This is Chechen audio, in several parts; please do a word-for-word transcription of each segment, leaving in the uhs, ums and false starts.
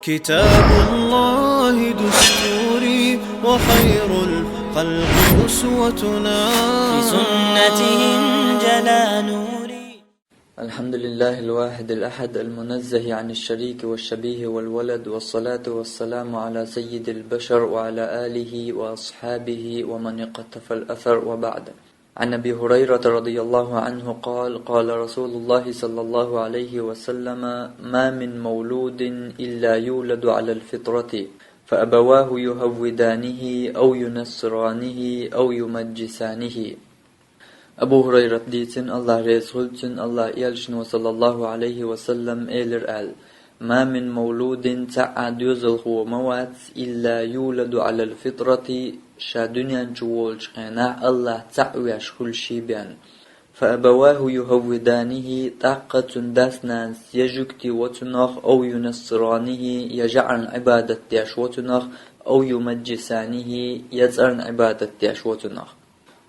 كتاب الله دستوري وخير الخلق أسوتنا. بسنته انجلى نوري. الحمد لله الواحد الأحد المنزه عن الشريك والشبيه والولد، والصلاة والسلام على سيد البشر وعلى آله وأصحابه ومن اقتفى الأثر، وبعد. عن أبي هريرة رضي الله عنه قال: قال رسول الله صلى الله عليه وسلم: ما من مولود إلا يولد على الفطرة، فأبواه يهودانه أو ينصرانه أو يمجسانه. Абу Хурайрат дийцина, Аллах реза хуьлда цунна, Аллах элчано, саллаллаху алейхи ва саллам, элира аьлла: «ما من مولود», цхьа а доьзалхо ма вац, «إلا يولد على الفطرة», ша дуьнен чу волчу хенахь Аллах цхьаъ веш хуьлуш бен. «فأبواه يهودانه», тӀаккха цуьнан дас-нанас я жуьгти во цунах, «أو ينصرانه», я жаӀарна Ӏибадат деш во цунах, «أو يمجسانه», я цӀарна Ӏибадат деш во цунах.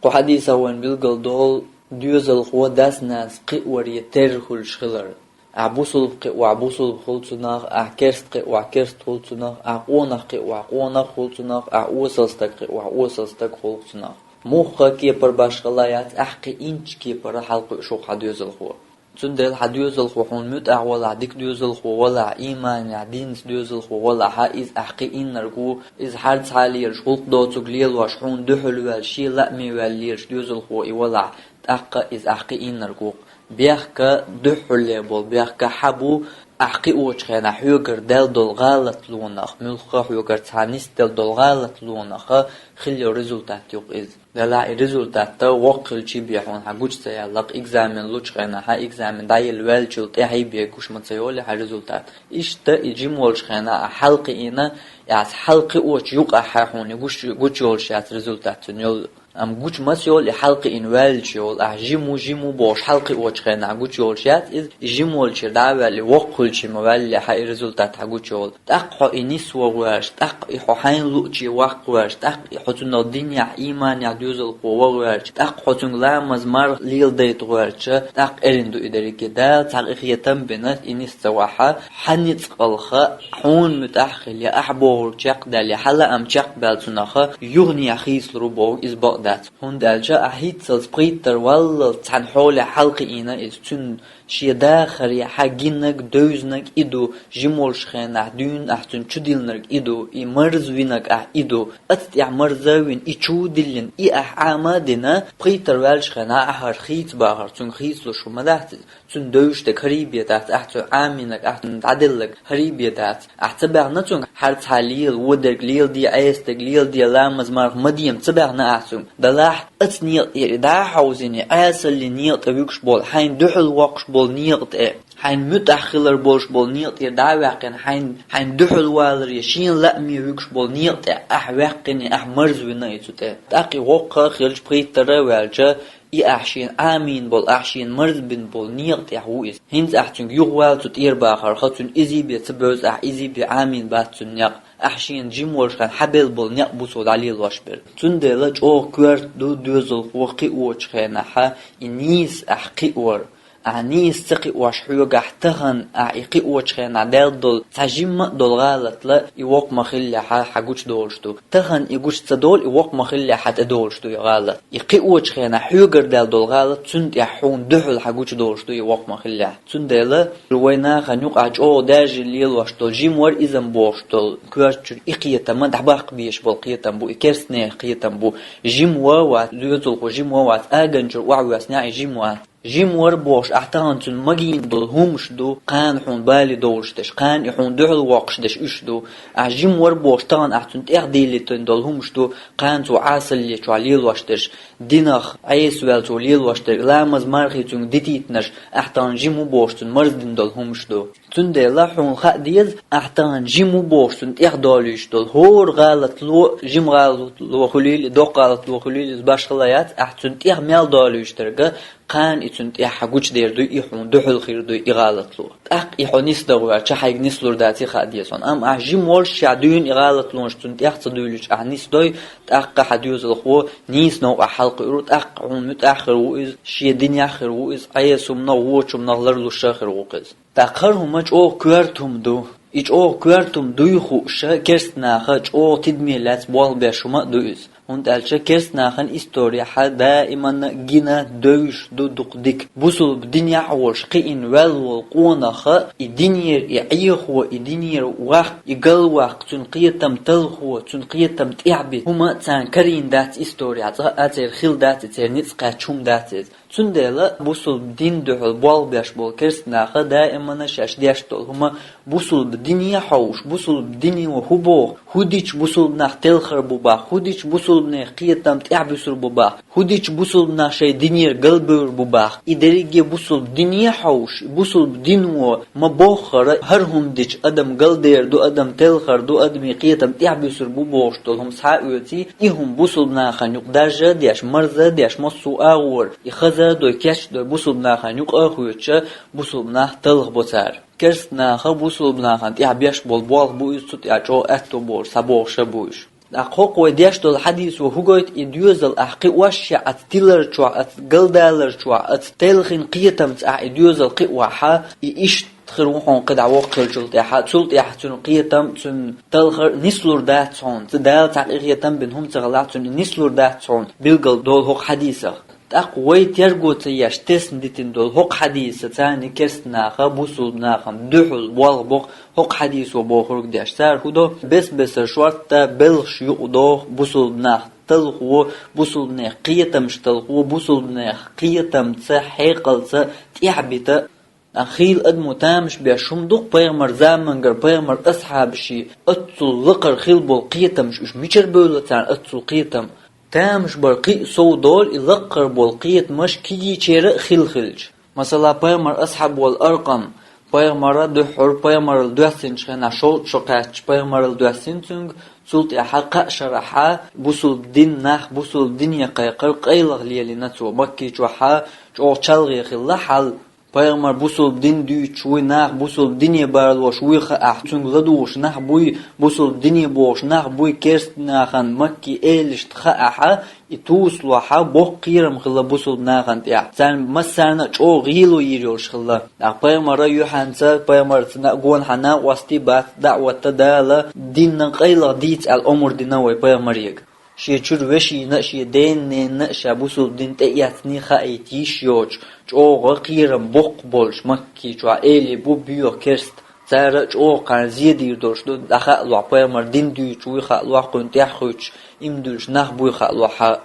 Кху хьадисехь вайна билгал долу, доьзалхо дас-нанас кхиоре терра хуьлуш хилар. Ахь бусулба кхиош бусулба хуьлу цунах, ахь керста кхиош керста хуьлу цунах, ахь къонах кхиош къонах хуьлу цунах, ахь осал стаг кхиош осал стаг хуьлу цунах. Муьлхха кепара башхалла яц, ахь кхиинчу кепара хьалакхуьуш ву хьан доьзалхо. Цундела хьан доьзалхо хьуна муьтӀахь валахь, дика доьзалхо валахь, ийманехь, динца доьзалхо валахь, иза ахь кхиийнарг ву, иза хьарцхьа лелаш, гӀуллакх доцург лелош, хьуна дуьхьал ваьлла, шен лааме ваьлла лелаш доьзалхо и валахь, тӀаккха иза ахь кхиийнарг ву. Бехк, дуьххьарле болу бехк хьан бу, ахь кхиочу хенахь хьоьгара даьлла долу гӀалатлонах, муьлхха а хьоьгара цхьа нисделла долу гӀалатлонах хилла йолу результат ю-кх иза. Делахь и результат воккха хилча бен хьуна хьан гучу ца яьлла-кх, экзамен лучу хенахь, хьан экзамен дӀаелла ваьллачул тӀаьхьа бен гуш ма ца йолу хьан результат. Иштта и жима волчу хенахь ахь хьалакхиийна, аса хьалакхиочу юкъахь хьуна и гуш, гучу йолуш яц результат цуьнан йолу. Амма гучу ма ца йолу и хьалакхиийна ваьллачу йолу, ахь жима ву, жима ву бохуш хьалакхиочу хенахь гучу йолуш яц иза, и жима волчуьра дӀа а ваьлла, и воккха хуьлча ма ваьлла хьан и результат хьан гучу йолу. ТӀаккха хьо и нисван гӀоьрташ, тӀаккха и хьо хьайна луъуче ваккха гӀоьрташ, тӀаккха и хьо цунах динехь, ийманехь доьзалхо ван гӀоьрташ, тӀаккха хьо цуьнга ламаз, марха леладайта гӀоьрташ, тӀаккха эрна ду и дерриге. Дала цхьа къинхетам а бина, и нис ца вахь, хьан ницкъалха, хьуна муьтӀахь а хилла, ахь бохург чекхдаьлла, хьан лаам чекхбаьлла цунах, юханехьа хийцалур ву бохург иза бакъ дац. ХӀунда аьлча ахь хӀинццалц пхийттара валлалц цхьана хьолехь хьалакхиийна иза, цуьнан шен дахарехь гинарг, девзинарг и ду, жима волчу хенахь дуьйна ахь цуьнан чу диллинарг и ду, и марзвинарг ахь и ду, оцу тӀехь марза а вина, и чу а диллина, и ахь Ӏама а дина, пхийттара ваьллачу хенахь ахь хӀара хийцабахар, цуьнга хийцалуш хӀума дац иза. Цуьнан девзаш дерг хӀара бен дац, ахь цуьнан Ӏамийнарг, ахь цуьнан дӀаделларг хӀара бен дац. Ахь ца баьхна цуьнга хьарцхьа лела, вон дерг леладе, Ӏеса дерг леладе, ламаз, марха ма де ца баьхна ахь цуьнга. Делахь оцу некъа тӀера и дӀа а хьовзийна, Ӏесаллин некъа тӀе вуьгуш болу, хьайна дуьхьал воккхуш болу некъа тӀе, хьайна муьтӀахь хилар болуш болу некъа тӀера дӀа а ваьккхина, хьайна, хьайна дуьхьал валаре, шена лааме вуьгуш болу некъа тӀе ахь ваьккхина, ахь марзвина и цу тӀе. ТӀаккха и воккха а хилча, пхийттара а ваьлча, и ахь шена Ӏамийна болу, ахь шена марзбина болу некъа тӀехь ву иза. ХӀинца ахь цуьнга юхавала цу тӀера бахарха, цуьнан изий бен ца бевза ахь изий бен Ӏамийна бац цуьнан некъ. Ахь шена жима волчу хенахь хьабелла болу некъ бу цо дӀалелош берг. Цундела чӀогӀа коьрта ду доьзалхо кхиочу хенахь и нийса ахь кхиор. Ахь нийса ца кхиош хьоьгахь тахана ахь и кхиочу хенахь даьлла долу цхьа жимма а долу гӀалатла и воккха ма хиллехь хьан гучудолуш ду. Тахана и гучу ца долу, и воккха ма хиллехь хьан тӀедолуш ду и гӀалат. И кхиочу хенахь хьоьгара даьлла долу гӀалат, цунна тӀехь хьуна дуьхьал хьан гучудолуш ду и воккха ма хиллехь. Цундела вай нахана юкъахь чӀогӀа даьржина лелош долу жима вар иза-м бохуш долу коьртачуьра и кхетам а дӀабаккха безаш болу кхетам бу, и керстанехан кхетам бу. Жима ван а вац, доьзалхо жима ван а вац, аганчуьра охьавоьссинехь и жима вац. Жима вар бохуш ахь тахана цуьнан магийна долу хӀумаш ду, кхана хьуна бале довлуш дерш, кхана и хьуна дуьхьал воккхуш дерш уьш ду. Ахь жима вар бохуш тахана ахь цуьнан тӀехь дийлийтина долу хӀумаш ду, кхана цо Ӏесалле чохь лелош дерш, динах Ӏеса ваьлла цо лелош дерг, ламаз, мархий цуьнга дитийтинарш, ахь тахана жима ву бохуш цуьнан марздина долу хӀумаш ду. Цундела хьуна хаа деза, ахь тахана жима ву бохуш цунна тӀехь долуьйтуш долу хӀора гӀалатло, жима гӀалатло хуьлийла, доккха гӀалатло хуьлийла, иза башхалла яц, ахь цунна тӀехь мел долуьйтуш дерг, кхана и цунна тӀехь хьан гучудер дуй, и хьуна дуьхьал хир дуй и гӀалатло. ТӀаккха и хьо нисдан гӀоьртча хьайга нислур дац и хаа деза хьуна. Амма ахь жима волуш ша дуьйна и гӀалатлонаш цунна тӀехь ца дуьйлуьйтуш ахь нисдой, тӀаккха хьан доьзалхо нийса новкъахь хьалакхуьур ву, тӀаккха хьуна муьтӀахь хир ву иза, шен динехь хир ву иза, Ӏеса хӀуманах, вочу хӀуманах ларлуш а хир ву-кх иза. ТӀаккха хӀара хӀума чӀогӀа коьрта хӀума ду. И чӀогӀа коьртам дуй хууш, керста наха чӀогӀа тидаме лаьцна болх беш хӀума а ду иза. ХӀунда аьлча керста нахана исторехьа даиманна гина девзаш ду дукха дика. Бусулба динехь а волуш кхиъна ваьлла волу къонах, и динера и Ӏехо, и динера ваккха, и галваккха, цуьнан кхетам талхо, цуьнан кхетам тӀехь а битта хӀума царна карийна дац исторехь, цкъа а церан хилла дац и, церан ницкъ кхаьчча хӀума дац иза. Цундела бусулба дин дуьхьал болх беш болу керста наха даиманна шаьш деш долу хӀума бусулба дине а хьовш, бусулба дино хӀун боху, хӀун дича бусулба нах телхар бу боху, хӀун дича бусулбанех кхетам тӀехь а буьсур бу боху, хӀун дича бусулба нах шайн динера галбевр бу боху. И дерриге бусулба дине а хьовш, бусулба дино ма-боххара, хӀара хӀума дича адам галдер ду, адам телхар ду, адамийн кхетам тӀехь а буьсур бу бохуш долу хӀума схьа а оьций, и хӀума бусулба нахана юкъа даржа а деш, марза а деш, массо а агӀор и хаза а дой, кечдой бусулба нахана юкъа а хоьцуш, бусулба нах талхабо цара. Керста наха бусулба нахана тӀехь беш болу болх бу иза, цу тӀехь чӀогӀа аьтто болуш схьабогӀуш а бу уьш. ТӀаккха хӀокху вай деш долу хьадисо хӀун гойту, и доьзал ахь кхиош а, оцу тилар чохь, оцу галдалар чохь, оцу телхина кхетамца ахь и доьзал кхиош а, и иштта хир ву хьуна кхидӀа воккха хилчул тӀаьхьа, цул тӀаьхьа цуьнан кхетам, цуьнан талхар нислур дац хьуна, цу Дала цхьа къинхетам бина хӀума ца хилахь, цуьнан нислур дац хьуна, билггал долу хӀокху хьадисах. ТӀаккха вай терго ца еш тесна дитина долу хӀокху хьадиса царна керста наха бусулба нахана дуьхьал болх бо-кх хӀокху хьадисо бохург деш. Цара хӀун до? Бес-бесара шортта белхаш юкъадоху бусулба нах талхо, бусулбанех кхетамаш талхо, бусулбанех кхетамца, хьекъалца тӀехь а бита. Хийла адамо тамаш беш хӀума ду-кх пайхамар замангара, пайхамар асхьабаший аццул лакхара хила болу кхетамаш, уьш мичара бевлла царна аццул кхетам? Тамаш бар кхин а сов долу и лакхара болу кхетамаш кегийчеран а хила хилча. Масала, пайхамар асхьаб волу Аркъам, пайхамара дуьххьара, пайхамарал доьссинчу хенахь шовзткъа шо кхаьчча пайхамарал доьссина цуьнга, цул тӀаьхьа кхаа шарахьа бусулба дин нах, бусулба дине кхайкхар къайлаха лелийна цо, Макки чохьа чӀогӀа чалгӀе хилла хьал. Пайхамар бусулба дин дуьйцуш вуй, нах бусулба дине барлош вуй хаахь, цуьнга ладугӀуш нах буй, бусулба дине бохуш нах буй, керста нахана Макки элишна хаахьа, и тусалохьа боккха кхерам хилла бусулба нахана тӀехь. Царна массарна а чӀогӀа гӀело йийр йолуш хилла. ТӀаккха пайхамара юьхьанца, пайхамарца на-, гонахьа накъостий бац, даӀватта Дала динна къайлаха дийца аьлла омра дина вай пайхамарега. Шен чуьра вешина а, шен ден-ненна а ша бусулба дин тӀеэцний хаийта йиш йоцуш, чӀогӀа кхерам боккха болуш Макки чохь элий бу боьха керста. Цара а чӀогӀа кхарна зен дийр долуш ду, дӀахаалахь пайхамар дин дуьйцуш вуй хаалахь, кхуьнан тӀаьхьа хуьйцуш, имдуьллуш нах буй хаалахьа.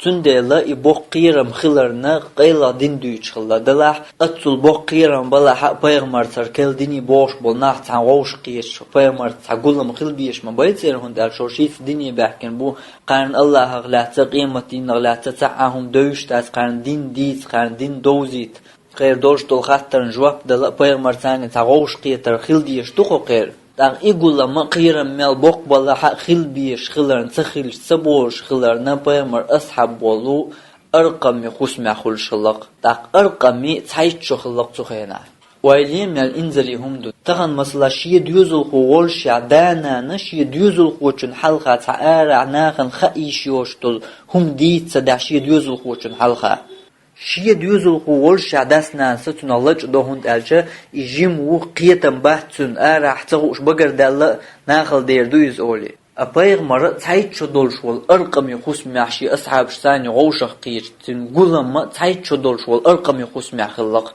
Цундела и боккха кхерам хиларна, къайлаха дин дуьйцуш хилла делахь, аццул боккха кхерам балахьа а пайхамарцара керла дине бохуш болу нах цхьаьна вовшах кхеташ, пайхамарца цхьа гулам хила безаш ма бай церан, хӀунда аьлча шаьш шийтта дине баьхкина бу, кхарна Аллахах лаьцна, къематдийнах лаьцна цхьа а хӀума девзаш дац, кхарна дин дийца, кхарна дин довзийта. Кхеран долуш долу хаттарна жоп дала а пайхамарца цхьаьна вовшах кхетар хила дезаш ду-кх кхеран. ТӀаккха и гулам а, кхерам мел боккха балахьа а хила безаш хиларна, ца хилча ца болуш хиларна, пайхамар асхьаб болу Аркъаман хӀусамехь хуьлуш хилла-кх. ТӀаккха Аркъам цхьайтта шо хилла-кх цу хенахь. Ойла е мел инзаре хӀума ду. Тахана, масала, шен доьзалхо волушехь да-нана шен доьзалхочун хьалха цхьа арахь нахана хаа йиш йоцуш долу хӀума дийца ца дахь шен доьзалхочун хьалха. Шен доьзалхо волушехь дас-нанас цунах лачкъадо, хӀунда аьлча и жима ву, кхетам бац цуьнан, арахь ца хууш багардаьлла а нахала дер ду иза олий. А пайхамар цхьайтта шо долуш волу Аркъаман хӀусамехь шен асхьабашца цхьаьна вовшах кхеташ, цуьнан гулам а цхьайтта шо долуш волу Аркъаман хӀусамехь хилла-кх.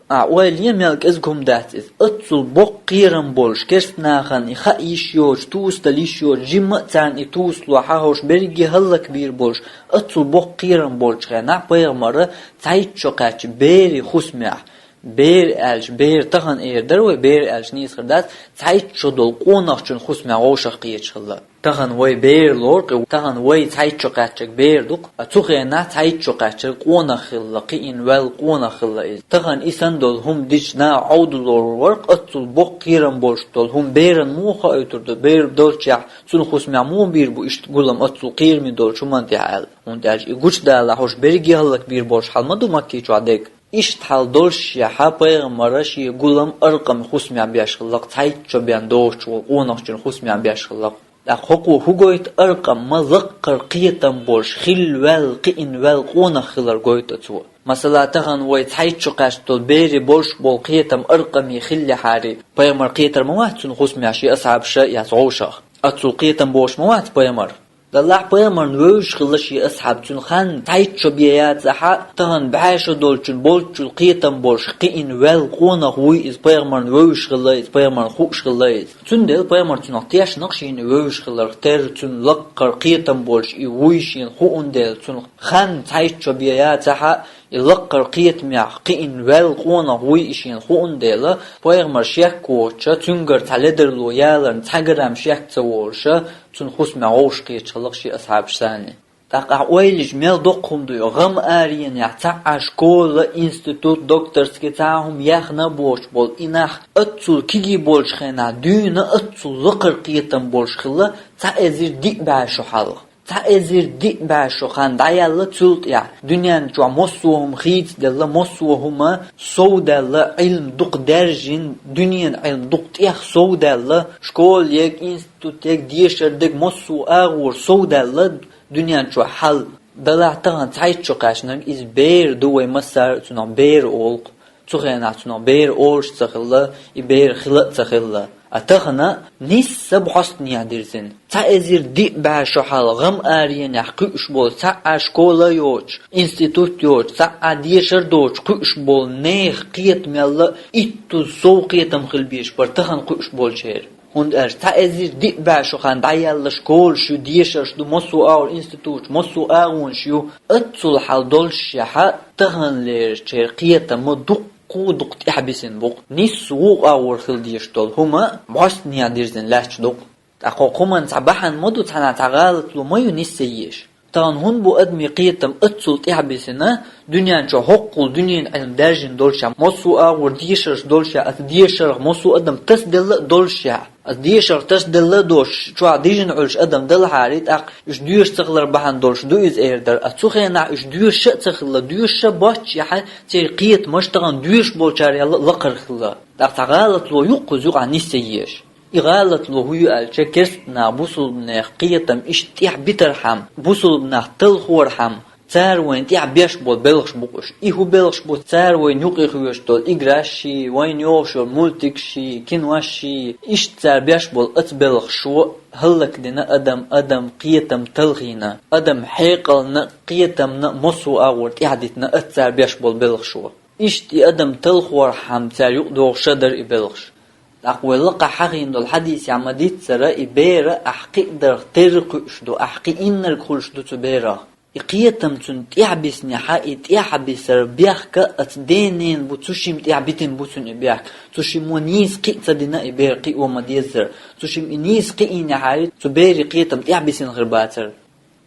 Ахь ойла е мел кӀезиг хӀума дац иза. Аццул боккха кхерам болуш, керста нахана и хаа йиш йоцуш, тусадала йиш йоцуш, жимма а царна и тусалохьа хӀорш берриге хӀаллакбийр болуш, аццул боккха кхерам болчу хенахь пайхамар цхьайтта шо кхаьчча берийн хӀусамехь, бер аьлча, бер тахана эр дара вай, бер аьлча нийса хир дац, цхьайтта шо долу къонахчун хӀусамехь вовшах кхеташ хилла. Тахана вай бер лору-кх, тахана вай цхьайтта шо кхаьчнарг бер ду-кх, а цу хенахь цхьайтта шо кхаьчнарг къонах хилла, кхиъна ваьлла къонах хилла иза. Тахана и санна долу хӀума дича наха Ӏовдалор вара-кх, аццул боккха кхерам болуш долу хӀума беран муха хоуьйтур ду, бер долчехь цунна хӀусамехь муха бийр бу иштта гулам аццул кхераме долчу хӀуманна тӀехь аьлла. ХӀунда аьлча и гучудалахь хӀорш берриге хӀаллакбийр болуш хьал ма ду Макки чохь дерг. Иштта хьал долушехьа пайхамар шен гулам Аркъаман хӀусамехь беш хилла-кх, цхьайтта шо бен доцуш волу къонахчун хӀусамехь беш хилла-кх. ТӀаккха хӀокхо хӀу гойту, аркъам ма лаккхара кхетам болуш хилла ваьлла, кхиъна ваьлла къонах хилар гойту цо. Масала, тахана вай цхьайтта шо кхаьчна долу берийн болуш болу кхетам аркъаме хиллехьара, пайхамар кхетар ма вац цуьнан хӀусамехь шен асхьабаша яц вовшах. Оццул кхетам болуш ма вац пайхамар. Даллахь, пайхамарна вевзаш хилла шен асхьаб, цуьнан хан цхьайтта шо бен яцахь а, тахана бӀе шо долчун болччул кхетам болуш кхиъна ваьлла къонах вуй иза, пайхамарна вевзаш хилла иза, пайхамарна хууш хилла иза. Цундела пайхамар цунах тешнакх шена вевзаш хиларх терра, цуьнан лаккхара кхетам болуш и вуй шена хууна дела, цуьнан хан цхьайтта шо бен яцахь а, и лаккхара кхетамех кхиъна ваьлла къонах вуй и шена хууна дела, пайхамар шек воцуша, цуьнгара цхьа ледарло яларна цхьа грамм шек ца волуша, цуьнан хӀусамехь вовшах кхеташ хилла-кх шен асхьабаш санна. ТӀаккха ахь ойла йича, мел доккха хӀума ду и, гӀам аренехь цхьа а школа, институт, докторский цхьа а хӀума яьхна а боцуш болу и нах оццул кегий болчу хенахь дуьйна оццул лакхара кхетам болуш хилла цхьа эзар диъ бӀе шо хьалха. Цхьа эзар диъ бӀе шо хан дӀаяьлла цул тӀаьхьа. Дуьнен чохь массо а хӀума хийцаделла, массо а хӀума совдаьлла, Ӏилма дукха даьржина, дуьненан Ӏилма дукха тӀех совдаьлла, школа ег, институт ег, дешар дег, массо а агӀор совдаьлла дуьнен чохь хьал. Далахь, тахана цхьайтта шо кхаьчнарг иза бер ду, вай массара а цунах бер олу-кх. Цу хенахь цунах бер олуш а ца хилла, и бер хила а ца хилла. А тахана нисса бӀостанехьа дирзина. Цхьа эзар диъ бӀе шо хьалха гӀам аренехь кхуьуш болу, цхьа а школа йоцуш, институт йоцуш, цхьа а дешар доцуш кхуьуш болу нехан кхетамелла иттуза сов кхетам хила безаш бара тахана кхуьуш болчеран. ХӀунда аьлча цхьа эзар диъ бӀе шо хан дӀаяьлла школаш ю, дешарш ду, массо а агӀор институташ, массо а агӀонаш ю, оццул хьал доллушехь а, таханлерчеран кхетам ма дуккха а дукха тӀаьхьабисина бу-кх. Нисса вукху агӀор хила дезаш долу хӀума бӀостанехьа дирзина лаьтташ ду-кх. ТӀаккха хӀокху хӀуманна цхьа бахьана ма ду, цхьанхьа цхьа гӀалатло ма ю нисъян езаш. Тахана хӀунда бу адамийн кхетам оццул тӀаьхьабисина, дуьнен чохь хӀоккхул дуьненан Ӏилма даьржина доллушехь, массо а агӀор дешарш доллушехь, аса дешарх массо а адам тасаделла а доллушехь, аса дешарх тасаделла а долуш, чохь дижина Ӏуьллуш адам далахьара, тӀаккха уьш доьшуш ца хилар бахьана долуш ду иза эр дара. Аса цу хенахь уьш доьшуш а ца хилла, доьшуш а боццушехь, церан кхетамаш тахана доьшуш болчарел а лакхара хилла. ТӀаккха цхьа гӀалатло ю-кх кхуза юкъахь нисъян езаш. И гӀалатло хӀун ю аьлча, керстанех бусулбанех кхетам иштта тӀаьхьабитархьама, бусулбанех талхорхьама, цара вайна тӀехь беш болу белхаш бу-кх уьш. И хӀун белхаш бу? Цара вайна юкъе хьоьжуш долу играш а, вайна йогӀуш йолу мультикаш а, кинош а, иштта цара беш болу оцу белхашо хӀаллакдина адам, адам кхетам талхийна, адам хьекъална а, кхетамна а массо а агӀор тӀаьхьадитина оцу цара беш болу белхашо. Иштта и адам талхорхьама цара юкъадогӀуш а дара и белхаш. ТӀаккха вай лакхахь хьахийна долу хьадисехь ма-дийццара, и бер ахь кхиънарх терра кхуьуш ду, ахь кхиънарг хуьлуш ду цу берах. И кхетам цунна тӀаьхьабиснехь а, и тӀаьхьабисар бехк оцу ден-ненан бу, цу шимма тӀаьхьабитина бу цунна и бехк. Цу шиммо нийса кхиа ца дина и бер, кхио ма-деззара. Цу шимма и нийса кхиийнехьара, цу берийн кхетам тӀаьхьабисина хир бацара.